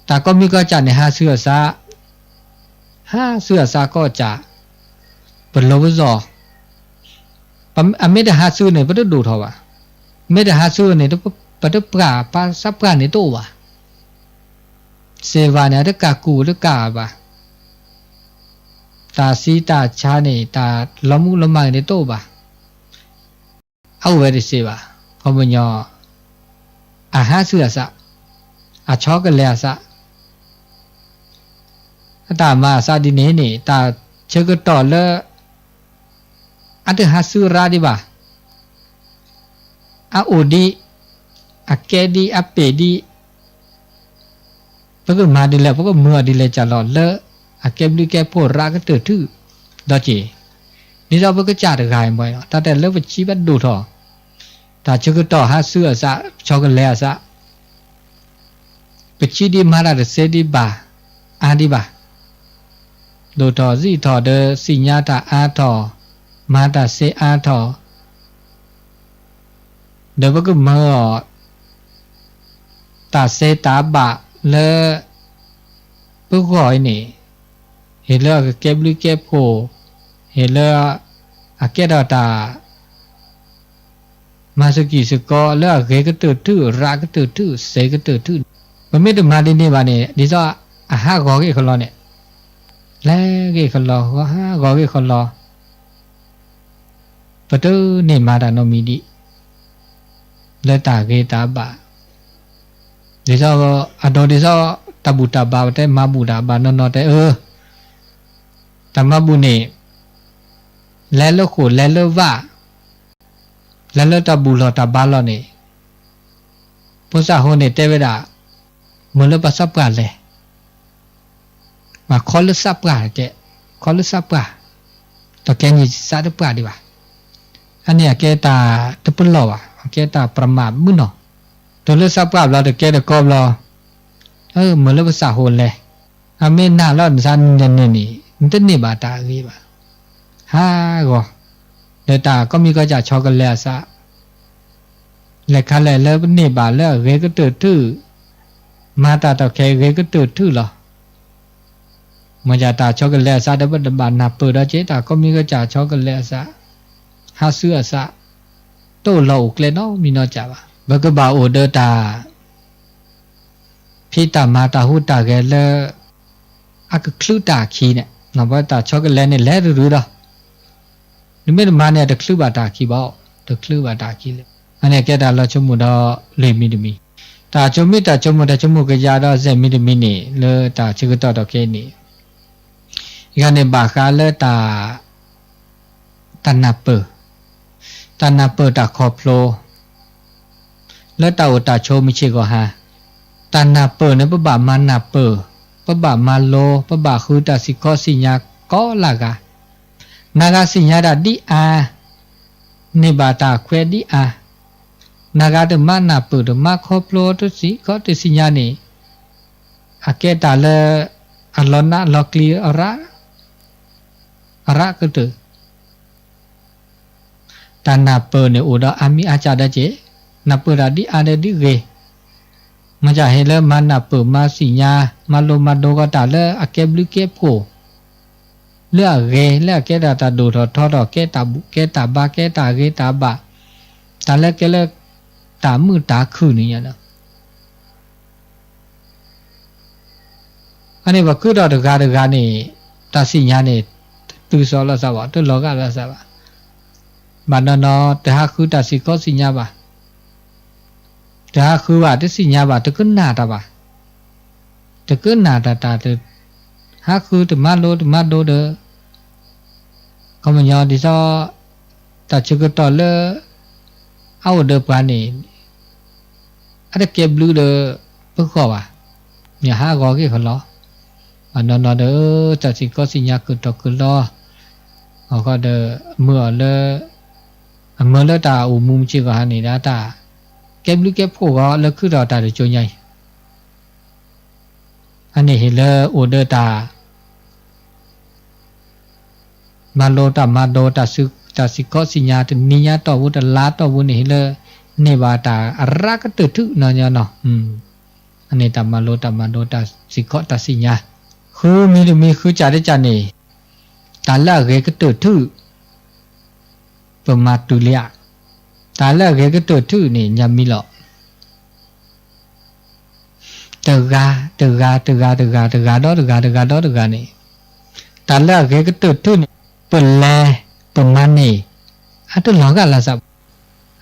တၢ်ကိးမံၤကိးကၢ်န့ၣ်ဟးဆူအစး, ဟးဆူအစးကိးကၢ်, ပလီၢ်ပစီၤ အမ့ၢ်တဟးဆူန့ၣ် ပတဒိၣ်ထီၣ်ဘၣ်. မ့ၢ်တဟးဆူန့ၣ် ပတပှၢ် ပစးပှၢ်န့ၣ်တအိၣ်ဘၣ်. စ့ဝါန့ၣ် အတကၢ်ကူၣ်တကၢ်ဘၣ်. တၢ်ဆံးတၢ်ဆါန့ၣ် တၢ်လီၤမုၢ်လီၤမၢ်န့ၣ်တအိၣ်ဘၣ်. အအိၣ်ဝဲတစ့ဘၣ်. ခီပညီ အဟးဆူအစး, အဆီကလဲၤအစး, အတၢ်မၤအစးဒ်န့ၣ်န့ၣ် တၢ်ဆၢကတီၢ်လၢ အတဟးဆူရၣ်ဒံးဘၣ်. အအိၣ်ဒံး, အကဲဒံး, အပ့ၤဒံး, ပကမၤဒ်လဲၣ် ပကမၤအီၤဒ်လဲၣ်ကၢ်လီၤ လၢအကဲဘျုးကဲဖှိၣ်ရၣ်ကတၢၢ်ထူၣ်ဒီးက့ၤ, ဒ်သိးပကစၢ်တဂၤအံၤမ့ၢ် တၢ်တဲလၢပဆံးဘၣ်ဒိၣ်ထီၣ်, တၢ်ဆၢကတီၢ်ဟးဆူအစး ဆီကလဲၤအစး ပဆံးဒံးမၤတၢ်တသ့ဒံးဘၣ်, အါဒံးဘၣ်, ဒိၣ်ထီၣ်စံၣ်ထီၣ်ဒီးသ့ၣ်ညါတၢ်အါထီၣ်, မၤတၢ်သ့အါထီၣ်, ဒီးပကမၤအီၤ တၢ်သ့တၢ်ဘၣ်လၢ ပဂီၢ်အံၤန့ၣ်, ဟ့ၣ်လၢအကကဲဘျုးကဲဖှိၣ်, ဟ့ၣ်လၢအကဲထီၣ်တၢ် မၤစကံၢ်စကီးလၢအဂ့ၤကတၢၢ်ထူၣ် ရၣ်ကတၢၢ်ထူၣ် စ့ကတၢၢ်ထူၣ်န့ၣ်, ပမ့ၢ်တမၤဒ်န့ၣ်ဘၣ်န့ၣ် ဒ်သိးအဟးဂီၤဂ့ၢ်ခီလီၤန့ၣ်, လဲၤဂ့ၢ်ခီလီၤ ဂီၤဟးဂီၤဂ့ၢ်ခီလီၤ ပတန့ၢ်မၤတၢ်နီတမံၤဒံး လၢတၢ်ဂ့ၤတၢ်ဘၣ်, ဒ်သိး အဒိဒ်သိး တၢ်ဘူၣ်တၢ်ဘါ ပတဲမၤဘူၣ်တၢ်ဘါနီၢ်နီၢ်တဲအၢ, တၢ်မၤဘူၣ်န့ၣ် လဲၤလၢဃိာ်လဲၤလၢဝၣ် လဲၤလၢတၢ်ဘူၣ်လီၢ်တၢ်ဘါလီၢ်န့ၣ်, ဖိသၣ်ဃိန့ၣ်တဲဝဲဒၣ်, မ့ၢ်လၢပစးပှၢ်လဲၤ, မ့ၢ်ခီလၢစးပှၢ်တဲ, ခီလၢစးပှၢ်, တၢ်ကဲန့ၣ်စးတပှၢ်ဒံးဘၣ်, အန့ၣ်အကဲတၢ်တပလီၢ်ဘၣ် အကဲတၢ်ပြးမးမုၢ်နီၢ်, တုၤလၢစးပှၢ်ဘျီတကဲတကီဘျီ, မ့ၢ်လၢပစးဃိလဲၤ အမ့ၢ်နာ်လီၤနစးနန့ၣ်န့ၣ် နတန့ၢ်ဘၣ်တၢ်အဂ့ၤဘၣ်. ဟးဂီၤ, ဒီးတၢ်ကိးမံၤကိးကၢ်ဆီကလဲၤအစး, လဲၤခါလဲၣ်လၢပန့ၢ်ဘၣ်လၢအဂ့ၤကတၢၢ်ထူၣ်, မၤတၢ်တၢ်ခဲဂ့ၤကတၢၢ်ထူၣ်လီၤ. မ့ၢ်ယတၢ်ဆီကလဲၤအစးဒီးပတဘၣ်နၢ်ပၢၢ်ဒီးက့ၤ တၢ်ကိးမံၤကိးကၢ်ဆီကလဲၤအစး, ဟးဆူအစး, တအိၣ်လီၤအိၣ်ကျဲနီတမံၤနီတမံၤဘၣ်. ပကဘၣ်အိၣ်ဒီးတၢ် ဖံးတၢ်မၤတၢ်ဟူးတၢ်ဂဲၤလၢ အကချုးတၢ်အခံန့ၣ်, ပတၢ်ဆီကလဲၤန့ၣ် လဲၤတရုၤဒီး, နမ့ၢ်တမၤန့ၣ် တချုးဘၣ်တၢ်ခံဘၣ်, တချုးဘၣ်တၢ်ခံလၢ, အန့ၣ်ကဲတၢ်လီၤဆိကမိၣ်ဒီးလွံၢ်မံၤတမံၤ, တၢ်ဆိကမိၣ်တၢ်ဆိကမိၣ်တၢ်ဆိကမိၣ်ကယၤဒီးစဲးမံၤတမံၤန့ၣ် လၢတၢ်ဆၢကတီၢ်ဒီးခဲအံၤန့ၣ်, ယၤန့ၣ်ဘၣ်ဃးလၢတၢ် တၢ်နၢ်ပၢၢ်, တၢ်နၢ်ပၢၢ်တၢ်ခီဖျိ လၢတၢ်အိၣ်တၢ်ဆိးမုၢ်ဆ့ၣ်ဂီၤဟါ, တၢ်နၢ်ပၢၢ်န့ၣ် ပဘၣ်မၤနၢ်ပၢၢ်, ပဘၣ်မၤလိ, ပဘၣ်ဃုတၢ်စံၣ်ခီစံၣ်ညါကိးလၢဂၤ, နၤဂၤစံၣ်ညါတၢ်ဒ်အါ, န့ၢ်ဘၣ်တၢ်ခွဲးဒ်အါ, နၤဂၤတမၤနၢ်ပၢၢ်တမၤခီဖျိတစံၣ်ခီတစံၣ်ညါန့ၣ်, အကဲတၢ်လၢ အလီၤနးလီၤကျံၤအရၣ်, အရၣ်ကတၢၢ် တၢ်နၢ်ပၢၢ်န့ၣ်အိၣ်ဒီးအါမံၤအါစှၤဒီးက့ၤ, နၢ်ပၢၢ်တၢ်ဒ်အါဒီးဒ်ဂ့ၤ, မ့ၢ်ကဟ့ၣ်လၢမၤနၢ်ပၢၢ်မၤသ့ၣ်ညါ မၤလိမၤဒိကီးတၢ်လၢအကဲဘျုးကဲဖှိၣ် လၢအဂ့ၤ လၢအကဲဒၣ်တၢ်ဒိၣ်ထီၣ်ထီထီၣ် ကဲတၢ်ဘူၣ်ကဲတၢ်ဘါ ကဲတၢ်ဂ့ၤတၢ်ဘၣ်, တၢ်လၢကဲလၢ တၢ်မုာ်တၢ်ခုၣ်န့ၣ်ညါ အန့ၣ်ပှၤဃုထီၣ်တဂၤတဂၤန့ၣ် တၢ်သ့ၣ်ညါန့ၣ် တတုၤစီၤလီၤသးဘၣ် တလီၤဂာ်လီၤသးဘၣ်. ဘၣ်နီၢ်နီၢ် တဟးဃုတၢ်စ့ၢ်ကီးသ့ၣ်ညါဘၣ်, တဟးဃုဘၣ် တသ့ၣ်ညါဘၣ် တကနၣ်တၢ်ဘၣ်, တကနၣ်တၢ်တၢ်တ ဟးဃုတမၤလိတမၤဒိဒီး ခီပညီဒ်သိး တၢ်ဆၢကတီၢ်လၢ အအိၣ်ဒီးပှၤန့ၣ် အတကဲဘျုးဒီး ပဂီၢ်ဘၣ်, မ့ၢ်ဟးဂီၤက့ၤကလီၤ, ဘၣ်နီၢ်နီၢ်ဒီး တၢ်စ့ၢ်ကီးသ့ၣ်ညါကတီၢ်ကလီၤ, အဃိဒီး အမၢအီၤလၢ အမၢလၢတၢ်အိၣ်မူမုၢ်ဆ့ၣ်ဂီၤဟါန့ၣ်ဒီး တၢ်ကဲဘျုးကဲဖှိၣ်ဂီၤလၢခုထီၣ်တၢ်တကၠိညါအံၤ အန့ၣ်ဟ့ၣ်လၢအိၣ်ဒီးတၢ် မၤလိတၢ်မၤဒိ တၢ်စ့ၢ်ကီးသ့ၣ်ညါ တနံၤညါတီၢ်ပူၤ တလါတီၢ်ပူၤန့ၣ် ဟ့ၣ်လၢ န့ၢ်ဘၣ်တၢ်အရၤကတၢၢ်ထုနီၤ, အန့ၣ်တၢ်မၤလိတၢ်မၤဒိ တၢ်စ့ၢ်ကီးတၢ်သ့ၣ်ညါ, ဃုမံၤတမံၤ ဃုစၢ်တစၢ်န့ၣ် တၢ်လၢအဂ့ၤကတၢၢ်ထု ပမၤတုၤလံဧါ, တၢ်လၢအဂ့ၤကတၢၢ်ထုန့ၣ် ညါမံၤလီၤ. တဂၤ တဂၤ တဂၤ တဂၤ တဂၤဒီးတဂၤ တဂၤဒီးတဂၤန့ၣ်, တၢ်လၢအဂ့ၤကတၢၢ်ထုန့ၣ် ပလဲၤ ပမၤန့ၢ် အတလီၤဂာ်လၢသးဘၣ်,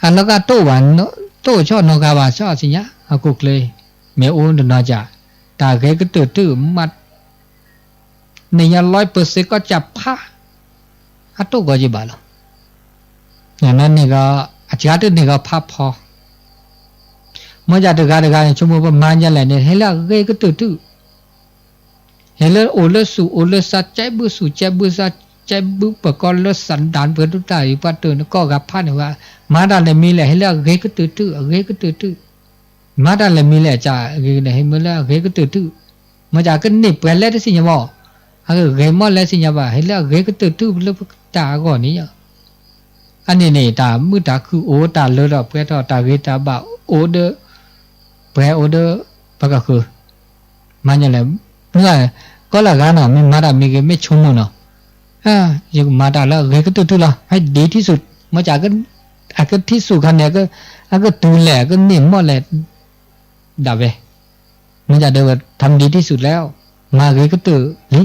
အလီၤဂာ်တအိၣ်ဘၣ်, တအိၣ်ဆီၣ်နီတဂၤဘၣ် ဆီၣ်သ့ၣ်ညါ အကျိၤအကျဲ မ့ၢ်အိၣ်တနီၤကၢ်, တၢ်ဂ့ၤကတၢၢ်ထု မၤ န့ၢ်ညါလီၤပၢၢ်စ့ၢ်ကီးကၢ်ဖး အတအိၣ်ဂီၤက့ၤဘၣ်လီၤ. န့ၣ် အစှၤတန့ၢ်ဂီၤဖးဖီ, မ့ၢ်ယၤတဂၤတဂၤန့ၣ် ဆိကမိၣ်ပမၤညါလဲၣ်န့ၣ် ဟ့ၣ်လၢအဂ့ၤကတၢၢ်ထု, ဟ့ၣ်လၢအိၣ်လၢသူၣ်အိၣ်လၢသး ကဲဘုသူၣ်ကဲဘုသး ကဲဘုပၢၤကီၢ်လၢသးဒၣ်ပှဲၤဒိၣ်တၢ်အံၤ ပှၤတၢၢ်နကီၢ်ဂၤဖးန့ၣ်ဝဲ, မၤတၢ်လဲၣ်မံၤလဲၣ် ဟ့ၣ်လၢအဂ့ၤကတၢၢ်ထု အဂ့ၤကတၢၢ်ထု မၤတၢ်လဲၣ်မံၤလဲၣ် အစှၤဂ့ၤန့ၣ် ဟ့ၣ်မ့ၢ်လၢအဂ့ၤကတၢၢ်ထု, မ့ၢ်ယၤကန့ၢ်ပှဲၤလဲၣ်တသ့ၣ်ညါဘၣ်, အဂ့ၤမီၢ်လဲၣ်သ့ၣ်ညါဘၣ် ဟ့ၣ်လၢအဂ့ၤကတၢၢ်ထုလၢပတၢ်အဂီၢ်န့ၣ်, အန့ၣ်န့ၣ် တၢ်မုာ်တၢ်ခုၣ်အိၣ် တၢ်လၢထီၣ်ပှဲၤထီၣ် တၢ်ဂ့ၤတၢ်ဘၣ်အိၣ်ဒီး ပှဲၤအိၣ်ဒီး ပကဃု မၤညါလဲၣ်, မ့ၢ် ကီလၢအဂၤနီၤ မ့ၢ်မၤတၢ်မံၤဂ့ၤ မ့ၢ်ဆိကမိၣ်နီၤ, ယကမၤတၢ်လၢအဂ့ၤကတၢၢ်ထုလီၤ ဟဲဒ်ထံၣ်ဆူၣ်, မ့ၢ်က အကထံၣ်ဆူၣ်ခါန့ၣ် အကတုၤလဲၣ် အကန့ၢ်မီၢ်လဲၣ် ဒၣ်ဝဲ, မ့ၢ်ယၤဒီး ထါမဒံထံၣ်ဆူၣ်လဲၣ်, မၤဂ့ၤကတၢၢ်လံ,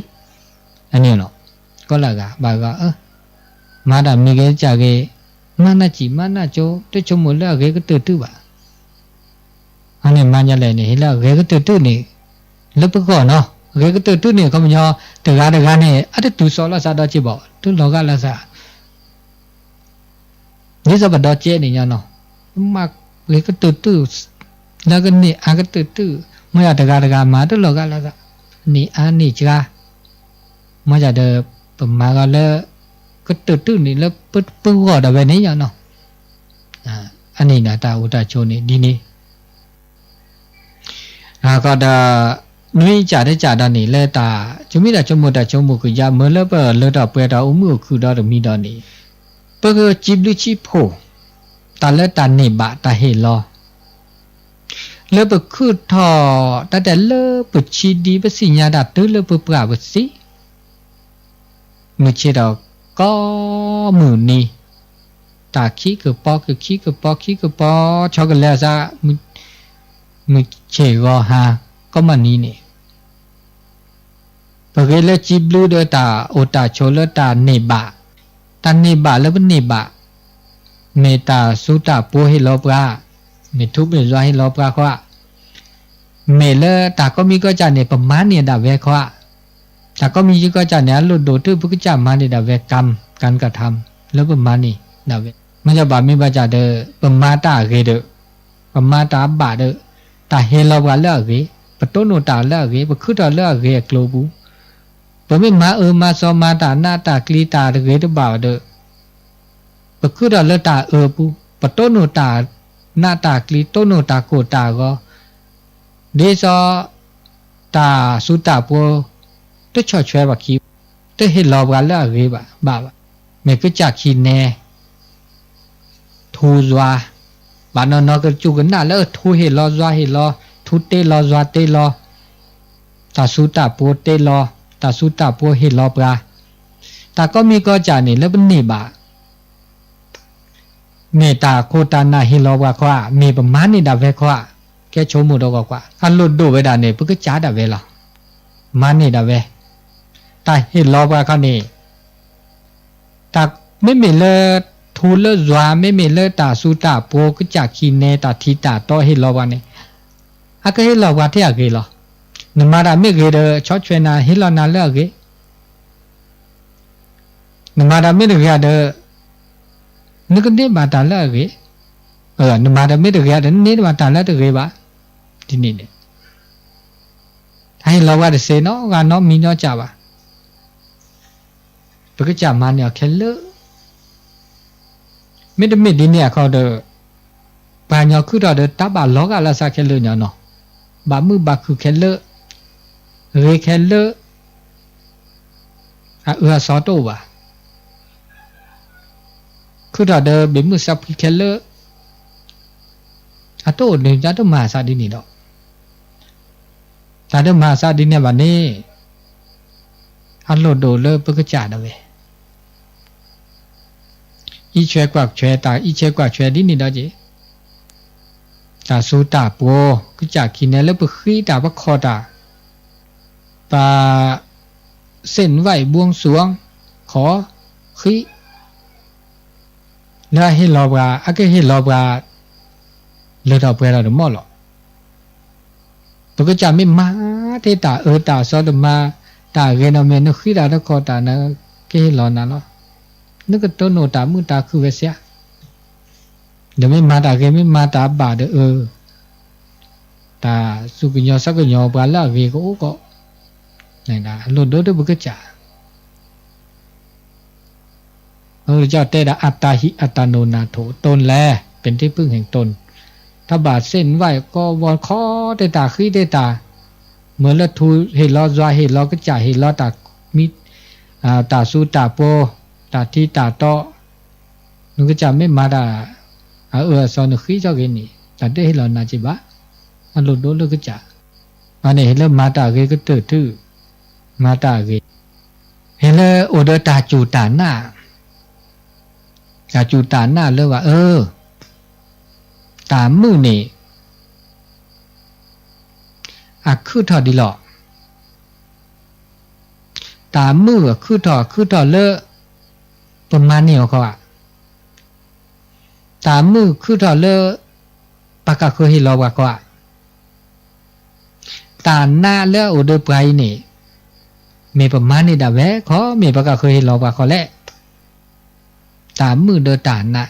အန့ၣ်လီၤ, ကီလၢအဂၤ ဘၣ်ဂၤ မၤတၢ်မံၤဂ့ၤစှၤဂ့ၤ, မၤနၢ်စံၣ်မၤနၢ်ကၠိ တဆိကမိၣ်လၢအဂ့ၤကတၢၢ်ထုဘၣ် အန့ၣ်မၤညါလဲၣ်န့ၣ် ဟ့ၣ်လၢအဂ့ၤကတၢၢ်ထုန့ၣ် လၢပဂီၢ်နီၤ, ဂ့ၤကတၢၢ်ထုန့ၣ် ခီပညီ တဂၤတဂၤန့ၣ် အတတုၤစီၤလီၤသးဒီးက့ၤဘၣ် တလီၤဂာ်လၢသး ဒ်သိးပဒီကဲန့ၣ်ညါနီၤ, မၤဂ့ၤကတၢၢ်ထု လၢကန့ၢ်အါကတၢၢ်ထု, မ့ၢ်ယၤတဂၤတဂၤမၤတလီၤဂာ်လၢသး, န့ၢ်အါန့ၢ်စှၤ, မ့ၢ်ယၤဒီး ပမၤဂီၤလၢ ကတၢၢ်ထုန့ၣ်လၢပဂီၢ်ဒၣ်ဝဲန့ၣ်ညါနီၤ, အန့ၣ်န့ၣ်တၢ်အိၣ်တၢ်ဆိးန့ၣ်ဒ်န့ၣ် အဃိဒီး နွံကၢ်တကၢ်ဒီးန့ၣ် လၢတၢ်ဆိမိၣ်တၢ်ဆိကမိၣ် တၢ်ဆိကမိၣ်ကယါမ့ၢ်လၢပလၢထီၣ်ပှဲၤထီၣ်အိၣ်မုာ်အိၣ်ခုၣ်ဒီးတမံၤဒီးန့ၣ်, ပကစံးဘျုးစံးဖှိၣ် တၢ်လၢတၢ်န့ၢ်ဘၣ်တၢ်ဟ့ၣ်လီၤ လၢပခုၣ်ထီၣ် တၢ်တဲလၢပဆံးဒံးပသ့ၣ်ညါတၢ်တုၤလၢပပှၢ်ပသံ မုၢ်ဆ့ၣ်ထီၣ်ကိးမုၢ်နံၤ, တၢ်ခံကပီၤကခံကပီၤခံကပီၤ ဆီကလဲၤအသး, မုၢ်ဆ့ၣ်ဂီၤဟါ ကိးမုၢ်နံၤန့ၣ်, ပဂ့ၤလၢစံးဘျုးဒီးတၢ်အိၣ်တၢ်ဆိးလၢတၢ်န့ၢ်ဘၣ်, တၢ်န့ၢ်ဘၣ်လၢပန့ၢ်ဘၣ်, မ့ၢ်တၢ်စူၤတၢ်ပှီၤဟ့ၣ်လီၤပှၤ, မ့ၢ်ထူမ့ၢ်ယွၤဟ့ၣ်လီၤပှၤခီဧါ မ့ၢ်လၢတၢ်ကိးမံၤကိးကၢ်န့ၣ် ပမၤန့ၢ်ဒၣ်ဝဲခီဧါ, တၢ်ကိးမံၤယုၤကိးကၢ်န့ၣ် အလိၣ်ဒိၣ်တုၤပကစၢ်မၤန့ၢ်ဒၣ်ဝဲ ကၢၣ် ကၢၣ်ကထၢမ် လၢပမၤန့ၢ်ဒၣ်ဝဲ, မ့ၢ်ဘၣ်မ့ၢ်ဘၣ်ကၢ်ဒီး ပမၤတၢ်အဂ့ၤဒီး ပမၤတၢ်အဘၣ်ဒီး တၢ်ဟ့ၣ်လီၤပှၤလၢအဂ့ၤ, ပတိၢ်နီၣ်တၢ်လၢအဂ့ၤ, ပခုၣ်ထီၣ်လၢအဂ့ၤအကျိၤပူၤ, ပမ့ၢ်မၤအၢမၤသီမၤတၢ်နးတၢ်ကျံၤတၢ်တဂ့ၤတဘၣ်ဒီး ပခုၣ်ထီၣ်လၢတၢ်အၢပူၤ, ပတိၢ်နီၣ်တၢ်နးတၢ်ကျံၤ တိၢ်နီၣ်တၢ်ကိၢ်တၢ်ဂီၤ, ဒ်သိး တၢ်စူၤတၢ်ပှီၤ တဆီၣ်ထွဲဘၣ်ခံ, တဟ့ၣ်လီၤပှၤလၢအဂ့ၤဘၣ်ဘၣ်, မ့ၢ်ကစၢ်ခံနဲ ထူယွၤ, ဘၣ်နီၢ်နီၢ်ကစူၢ်ကနၣ်လၢထူဟ့ၣ်လီၤယွၤဟ့ၣ်လီၤ ထူတ့လီၤယွၤတ့လီၤ, တၢ်စူၤတၢ်ပှိၤတ့လီၤ, တၢ်စူၤတၢ်ပှိၤဟ့ၣ်လီၤပှၤ, တၢ်ကိးမံၤကိးကၢ်န့ၣ် လၢပန့ၢ်ဘၣ် မ့ၢ်တၢ်ခိၣ်တၢ်နၢ်ဟ့ၣ်လီၤပှၤခီဧါ, မ့ၢ်ပမၤန့ၢ်ဒၣ်ဝဲခီဧါ, ကဲဆိကမိၣ်ဒီးကွၢ်ကွၢ်, အလိၣ်ဒိၣ်ဝဲဒၣ်န့ၣ် ပကစၢ်ဒၣ်ဝဲလီၤ. မၤန့ၢ်ဒၣ်ဝဲ, တၢ်ဟ့ၣ်လီၤပှၤခီန့ၣ် တၢ်မ့မ့ၢ်လၢ ထူလၢယွၤ, မ့မ့ၢ်လၢတၢ်စူၤတၢ်ပှိၤ ကစၢ်ခံနဲ တၢ်ထံတၢ်တီဟ့ၣ်လီၤပှၤန့ၣ်, အကဟ့ၣ်လီၤပှၤထဲအဂ့ၤလီၤ. နမၤတၢ်မ့ၢ်ဂ့ၤဒီး ဆီၣ်ထွဲနၤ ဟ့ၣ်လီၤနၤလၢအဂ့ၤ, နမၤတၢ်မ့ၢ်တဂ့ၤဒီး နကန့ၢ်ဘၣ်တၢ်လၢအဂ့ၤ, နမၤတၢ်မ့ၢ်တဂ့ၤဒီး နန့ၢ်ဘၣ်တၢ်လၢတဂ့ၤဘၣ်. ဒ်န့ၣ်န့ၣ် တၢ်ဟ့ၣ်လီၤပှၤတစ့နီတဂၤနီတမံၤနီတကၢ်ဘၣ်. ပကစၢ်မၤန့ၢ်အီၤခဲလၢာ်, မ့တမ့ၢ်ဒ်န့ၣ်အခီဒီး ပှၤကညီခုၣ်ထီၣ်ဒီး တၢ်ဘၣ်လီၤဂာ်လၢအသးခဲလၢာ်န့ၣ်နီၤ, ဘၣ်မုာ်ဘၣ်ခုၣ်ခဲလၢာ်, ဂ့ၤခဲလၢာ်, အအၢအစီတအိၣ်ဘၣ်. ခုၣ်ထီၣ်ဒီးဘ့ၣ်မုၢ်စၢဖှံခဲလၢာ်, အတအိၣ်န့ၣ် တၢ်တမၤအသးဒ်န့ၣ်ဒီး, တၢ်တမၤအသးဒ်န့ၣ်ဘၣ်န့ၣ် အလိၣ်ဒိၣ်လၢပကစၢ်ဒၣ်ဝဲ အံးဆှဲကွၢ်ဆှဲ, တၢ်အံးဆှဲကွၢ်ဆှဲဒ်န့ၣ်ဒီးက့ၤ, တၢ်စူၤတၢ်ပှိၤ ကစၢ်ခံနဲလၢပဃံတၢ်ပခီၣ်တၢ်, ပ စ့ၣ်ဝဲၣ်ဘိစူၤ ခီ ဃံ လၢအဟ့ၣ်လီၤပှၤ အကဟ့ၣ်လီၤပှၤ လၢထီၣ်ပှဲၤထီၣ်တမီၢ်လီၤ. ပကစၢ်မ့ၢ်မၤတ့ၢ်တၢ်အၢတၢ်သီတမၤ တၢ်ဂ့ၤနီၢ်မ့ၢ် နဃံတၢ်တခီၣ်တၢ် နကဟ့ၣ်လီၤနၤလီၤ. နကတိၢ်နီၣ်တၢ်မုာ်တၢ်ခုၣ်ဝဲစ့ဧါ. ဒီးမ့ၢ်မၤတၢ်ဂ့ၤ မ့ၢ်မၤတၢ်ဘၣ်ဒီးအၢ တၢ်စူၢ်ကညီၤသးကညီၤပှၤလၢအဂ့ၤကအိၣ်ကီး, အလိၣ်ဒိၣ်ဒိၣ်ပကစၢ် အကစၢ်တဲဒၣ် အတၢ်ဟံးအတၢ်နိၣ်နၢ်ထိၣ် တိၢ်လဲ ပ့ၤတံၢ်ဖုၣ်ဟ့ၣ်တိၢ်, တၢ်ဘၣ်စ့ၣ်ဝဲၣ်ကီဝီခီတ့ၢ်တၢ်ဃံတ့ၢ်တၢ်, မ့ၢ်လၢထူဟ့ၣ်လီၤယွၤဟ့ၣ်လီၤကစၢ်ဟ့ၣ်လီၤတၢ်, တၢ်စူၤတၢ်ပှိၤ, တၢ်ထံတၢ်တီ, နကစၢ်မ့ၢ်မၤတၢ် အအၢအစီနဃံထီၣ်ဂ့ၤန့ၣ် တၢ်တဟ့ၣ်လီၤနၤက့ဘၣ်, အလိၣ်ဒိၣ်လၢကစၢ်, အန့ၣ်ဟ့ၣ်လၢမၤတၢ်ဂ့ၤကတၢၢ်ထူၣ်, မၤတၢ်ဂ့ၤ, ဟ့ၣ်လၢအိၣ်ဒီးတၢ်စူၢ်တၢ်နာ်, တၢ်စူၢ်တၢ်နာ်လၢဘၣ်အၢ, တၢ်မုာ်န့ၣ် အခုၣ်ထီၣ်ဒ်လီၤ. တၢ်မုာ်အခုၣ်ထီၣ် အခုၣ်ထီၣ်လၢ ပမၤန့ၢ်အီၤခီဧါ, တၢ်မုာ်ခုၣ်ထီၣ်လၢ ပကဃၢၤဟ့ၣ်လီၤပှၤခီဧါ, တၢ်နာ်လၢအအိၣ်ဒီးပှၤအံၤန့ၣ် မ့ၢ်ပမၤန့ၢ်ဒၣ်ဝဲခီ မ့ၢ်ပကဃၢၤဟ့ၣ်လီၤပှၤခီလဲၣ်. တၢ်မုာ်ဒီးတၢ်နာ်,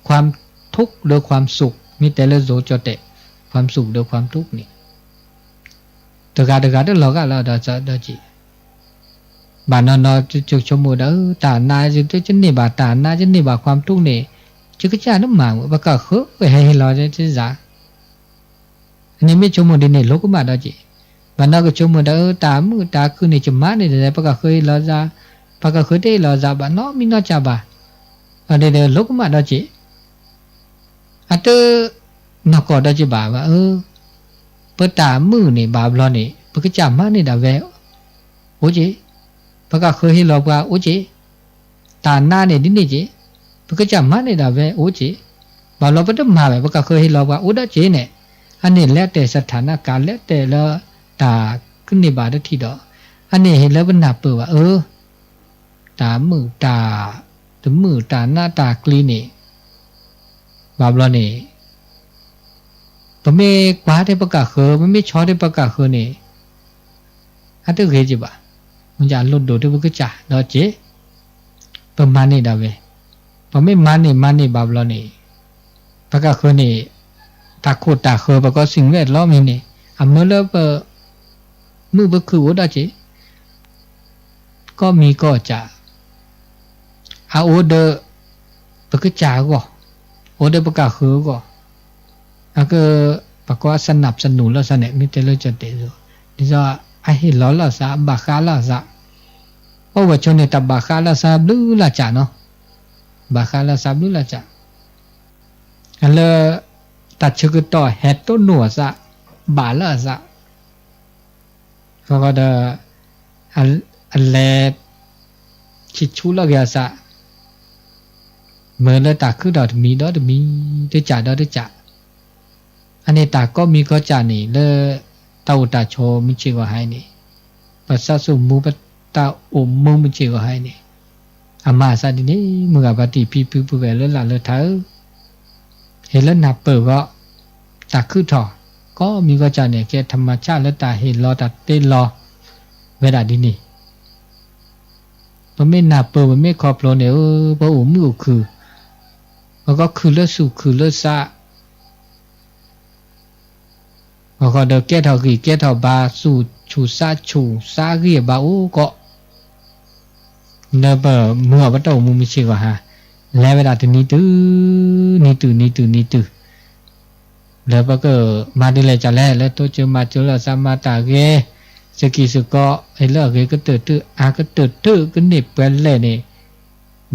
ความทุกข์ဒီး ความสุข မ့ၢ်တဲလၢယိၤကၠီၣ်တဲာ်, ความสุขဒီး ความทุกข์န့ၣ် တဂၤတဂၤတလီၤဂာ်လီၤဒီးစးဒီးက့ၤ, ဘၣ်နီၢ်နီၢ် ယဆိကမိၣ်ဒီး တၢ်နာ် ယတန့ၢ်ဘၣ်တၢ်နာ် ယန့ၢ်ဘၣ် ความทุกข์န့ၣ် ယကစၢ်နမၤမုာ် ပကဃၢၤဟဲဟ့ၣ်လီၤယၤ အန့ၣ်မ့ၢ်ဆိကမိၣ်ဒ်န့ၣ် လိၤကမၣ်ဒီးက့ၤ, ဘၣ်နီၢ်ကဆိကမိၣ်ဒီး တၢ်မုာ်တၢ်ခုၣ်န့ၣ် ယမၤန့ၢ်ဒီး ပကဃၢၤဟ့ၣ်လီၤယၤ, ပကဃၢၤတဟ့ၣ်လီၤယၤဘၣ်နီတမံၤနီတစဲးဘၣ်, အဒ်န့ၣ် လိၤကမၣ်ဒီးက့ၤ, အတနီၢ်ကီၢ်ဒီးက့ၤဘၣ်ဘၣ်အၢ, ပတၢ်မုာ်န့ၣ် ဘၣ်ဘျီန့ၣ် ပကစၢ်မၤန့ၢ်ဒၣ်ဝဲ အိၣ်က့ၤ, ပကဃၢၤဟ့ၣ်လီၤပှၤအိၣ်က့ၤ, တၢ်နာ်န့ၣ်ဒ်န့ၣ်က့ၤ, ပကစၢ်မၤန့ၢ်ဒၣ်ဝဲအိၣ်က့ၤ, ဘၣ်ဘျီပတမၤဘၣ် ပကဃၢၤဟ့ၣ်လီၤပှၤအိၣ်ဒီးက့ၤန့ၣ်, အန့ၣ်လဲၤတဲာ် สถานการณ์ လဲၤတဲာ်လၢ တၢ်ကန့ၢ်ဘၣ်တထံၣ်ဒီး, အန့ၣ်ဟ့ၣ်လၢပနၢ်ပၢၢ်ဘၣ်အၢ တၢ်မုာ်တၢ်, တမုာ်တၢ်နးတၢ်ကျံၤန့ၣ်, ဘၣ်ဘျီန့ၣ် ပမ့ၢ်ကွၢ်ထဲပကဃၢၤ ပမ့ၢ်ဆီထဲပကဃၢၤန့ၣ် အတဂ့ၤက့ၤဘၣ်, မ့ၢ်အလိၣ်ဒိၣ်ထဲပကစၢ်ဒီးက့ၤ, ပမၤန့ၢ်ဒၣ်ဝဲ, ပမ့ၢ်မၤန့ၢ်မၤန့ၢ်ဘၣ်ဘျီန့ၣ်, ပကဃၢၤန့ၣ်, တၢ်ခိၣ်တၢ်ဃၢၤ ပကီၢ်စံၣ်ဝဲၣ်လီၤမ့ၢ်န့ၣ် အမၢလၢပ, မုာ်ပခုၣ်အိၣ်ဒီးက့ၤ ကိးမံၤကိးကၢ်, အအိၣ်ဒီး ပကစၢ်အဂီၢ်, အိၣ်ဒီးပကဃၢၤအဂီၢ်, အက, ပှၤကိးအ สนับสนุน လိာ်သးန့ၣ် မ့ၢ်တဲလၢကၠီၣ်တဲာ်အသိး, ဒ်သိး အဟ့ၣ်လီၤလိာ်သး အဘၣ်ဃးလိာ်သး, အိၣ်ဝဲဆိန့ၣ် တၢ်ဘၣ်ဃးလိာ်သးဘျုးလၢ်ကၢ်နီၤ, ဘၣ်ဃးလိာ်သးဘျုးလၢ်ကၢ် အလၢ တၢ်ဆၢကတီၢ်ဟဲတိၢ်နီၣ်အသး ဘၣ်လၢအသး, ဃီဃီဒီး အလဲၤ ဆံးဆူၣ်လီၤက့ၤအသး, မ့ၢ်လၢတၢ်ခုထီၣ်တမံၤဒီးတမံၤ, တကးဒီးတကး, အန့ၣ်တၢ်ကိးမံၤကိးကးန့ၣ် လၢတၢ်အိၣ်တၢ်ဆိးမုၢ်ဆ့ၣ်ဂီၤဟါအံၤန့ၣ်, ပသးစူၤမူပတၢ်အိၣ်မူမုၢ်ဆ့ၣ်ဂီၤဟါအံၤန့ၣ်, အမၤအသးဒ်န့ၣ် မုၢ်ဂၤဖါတံၢ်ဖံဖုပုၢ်ဝဲၢ်လၢလၢ်လၢထးဧၢ, ဟ့ၣ်လၢနၢ်ပၢၢ်ဂီၢ်, တၢ်ခုထီၣ် ကိးမံၤကိးကးန့ၣ် ကဲထမၤဆၣ်လၢတၢ်ဟ့ၣ်လီၤတၢ်တ့လီၤ ဝဲဒၣ်ဒ်န့ၣ်, ပမ့ၢ်နၢ်ပၢၢ် ပမ့ၢ်ခီဖျိန့ၣ်ဧၢ, ပအိၣ်မုာ်အိၣ်ခုၣ်, ပကီခုၣ်လၢသူၣ်ခုၣ်လၢသး ဃီဃီဒီးကဲထီၣ်ဂံၢ်ကဲထီၣ်ဘါ သူၣ်ဆူၣ်သးဆူၣ်သးဂံၢ်အဘါအိၣ်ကိး, လၢပမုၢ်အီၤပတၢ်အိၣ်မူမုၢ်ဆ့ၣ်ဂီၤဟါ, လဲၤဝဲဒၣ်တနံၤတုၤ နံၤတုၤ နံၤတုၤ နံၤတုၤ, လၢပကမၤဒ်လဲၣ်ကလဲၣ် လၢတိစၢၤမၤစၢၤလၢအသးမၤတၢ်ဂ့ၤ, စကံၢ်စကီး ဟ့ၣ်လၢအဂ့ၤကတၢၢ်ထူၣ် အါကတၢၢ်ထူၣ်ကန့ၢ်ပှဲၤလဲၣ်န့ၣ်,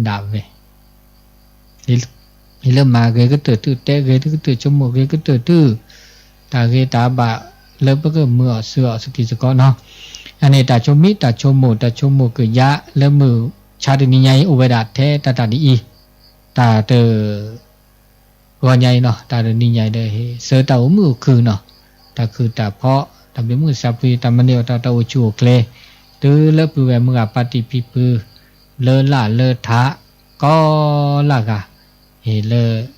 ဒၣ်ဝဲ ဟ့ၣ်လၢမၤဂ့ၤကတၢၢ်ထူၣ် တဲဂ့ၤကတၢၢ် ဆိကမိၣ်ဂ့ၤကတၢၢ်ထူၣ်, တၢ်ဂ့ၤတၢ်ဘၣ်လၢပကမၤအီၤစၢၤအီၤစကံၢ်စကီးနီၤ, အန့ၣ်တၢ်ဆိမိၣ်တၢ်ဆိကမိၣ်ကယါလၢမုၢ်ဆါတနံၤညါအံၤ အိၣ်ဝဲဒၣ်ထဲတၢ်တၢ်ဒ်အံၤ, တၢ်တ ဂီၤညါအံၤနီၤ တၢ်တနံၤညါအံၤဒီး ဟ့ၣ်ဆၢတၢ်အိၣ်မုာ်အိၣ်ခုၣ်နီၤ, တၢ်ခုၣ်တၢ်ဖီ, တၢ်ဘျုးမုၢ်စၢ်ဖှံ, တၢ်မၤန့ၢ်အီၤတၢ် တၢ်အိၣ်ဆူၣ်အိၣ်ချ့, တုၤလၢပုၢ်ဝဲၢ်မုၢ်ဂၤပၢ်တံၢ်ဖံဖု, လၢလၢ်လၢထး, ကိးလၢ်ဂၤ, ဟ့ၣ်လၢ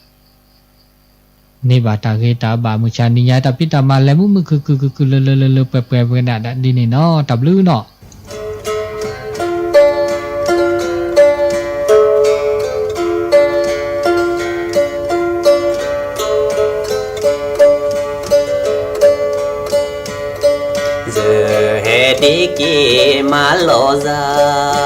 န့ၢ်ဘၣ်တၢ်ဂ့ၤတၢ်ဘၣ်မုၢ်ဆါနံၤညါ တၢ်ဖံးတၢ်မၤလဲၤမုာ်မုာ်ခုၣ်ခုၣ်ခုၣ်ခုၣ် လၢလၢလၢလၢပှဲၤပှဲၤဝဲဒၣ်ဒ်န့ၣ်နီၤ တၢ်ဘျုးနီၤ. ယဟဲဒ့က့ၤမၤလီၤစၢ်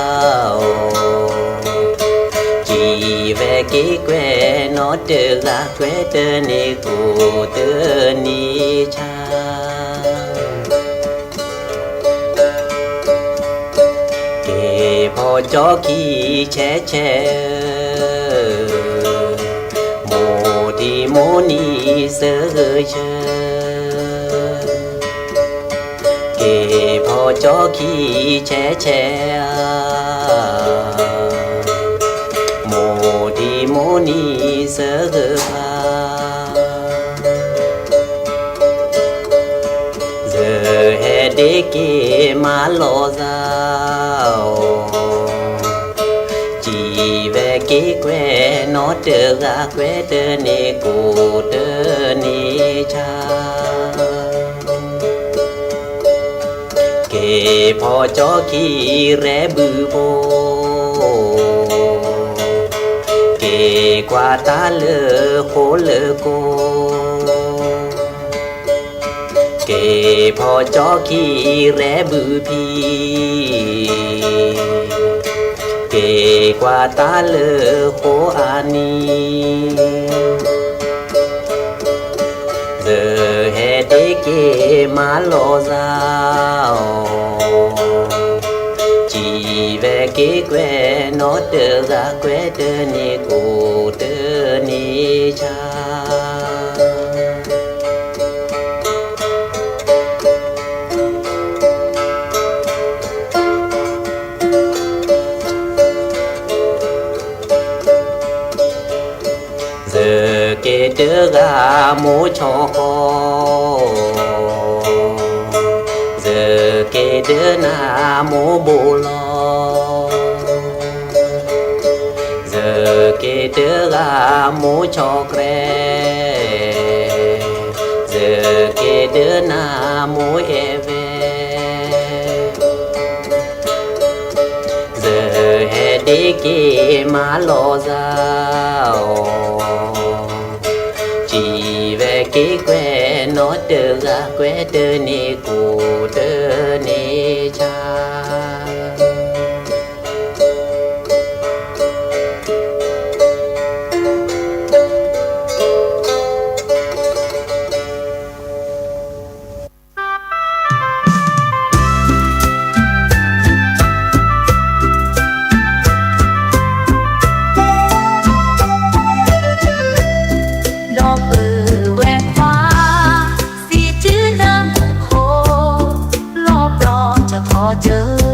အီၤ, ကံၣ်ဝဲက့ၤကွဲးနီတဂၤ ကွဲးတန့ၢ်ကိးတန့ၢ်ဆၣ် က့ၤဖီကၠီခံဆဲးဆဲးဧၢ, မိၢ်တံၤမိၢ်နံၤစၢဂၢၢ်ဆၢ, က့ၤဖီကၠီခံဆဲးဆဲးဧၢ, မိၢ်တံၤမိၢ်နံၤစၢဂၢၢ်ဖါ ယဟဲဒ့က့ၤမၤလီၤစၢ်အီၤ, ကံၣ်ဝဲက့ၤကွဲးနီတဂၤ ကွဲးတန့ၢ်ကိးတန့ၢ်ဆၣ်, က့ၤဖီကၠီခံရဲဘုၣ်ဖိ က့ၤကွၢ်တၢ်လၢဃိလၢကိ, က့ၤဖီကၠီခံရဲဘုၣ်ဖံ, က့ၤကွၢ်တၢ်လၢဃိအနံၤ ယဟဲဒ့က့ၤမၤလီၤစၢ်အီၤ, ကံၣ်ဝဲက့ၤကွဲးနီတဂၤ ကွဲးတန့ၢ်ကိးတန့ၢ်ဆၣ် ယက့ၤတဂၤမိၢ်ဆီဃီ, ယက့ၤတနၤမိၢ်ဘိလီၤ, ယက့ၤတဂၤမိၢ်ဆီကြဲ, ယက့ၤတနၤမိၢ်အဲၣ်ဝဲ ယဟဲဒ့က့ၤမၤလီၤစၢ်အီၤ, ကံၣ်ဝဲက့ၤကွဲးနီတဂၤ ကွဲးတန့ၢ်ကိးတန့ၢ်ဆၣ် ဒီပုၢ်ဝဲၢ်ခွါ စံးတုၤလၢ တၢ်ကၢ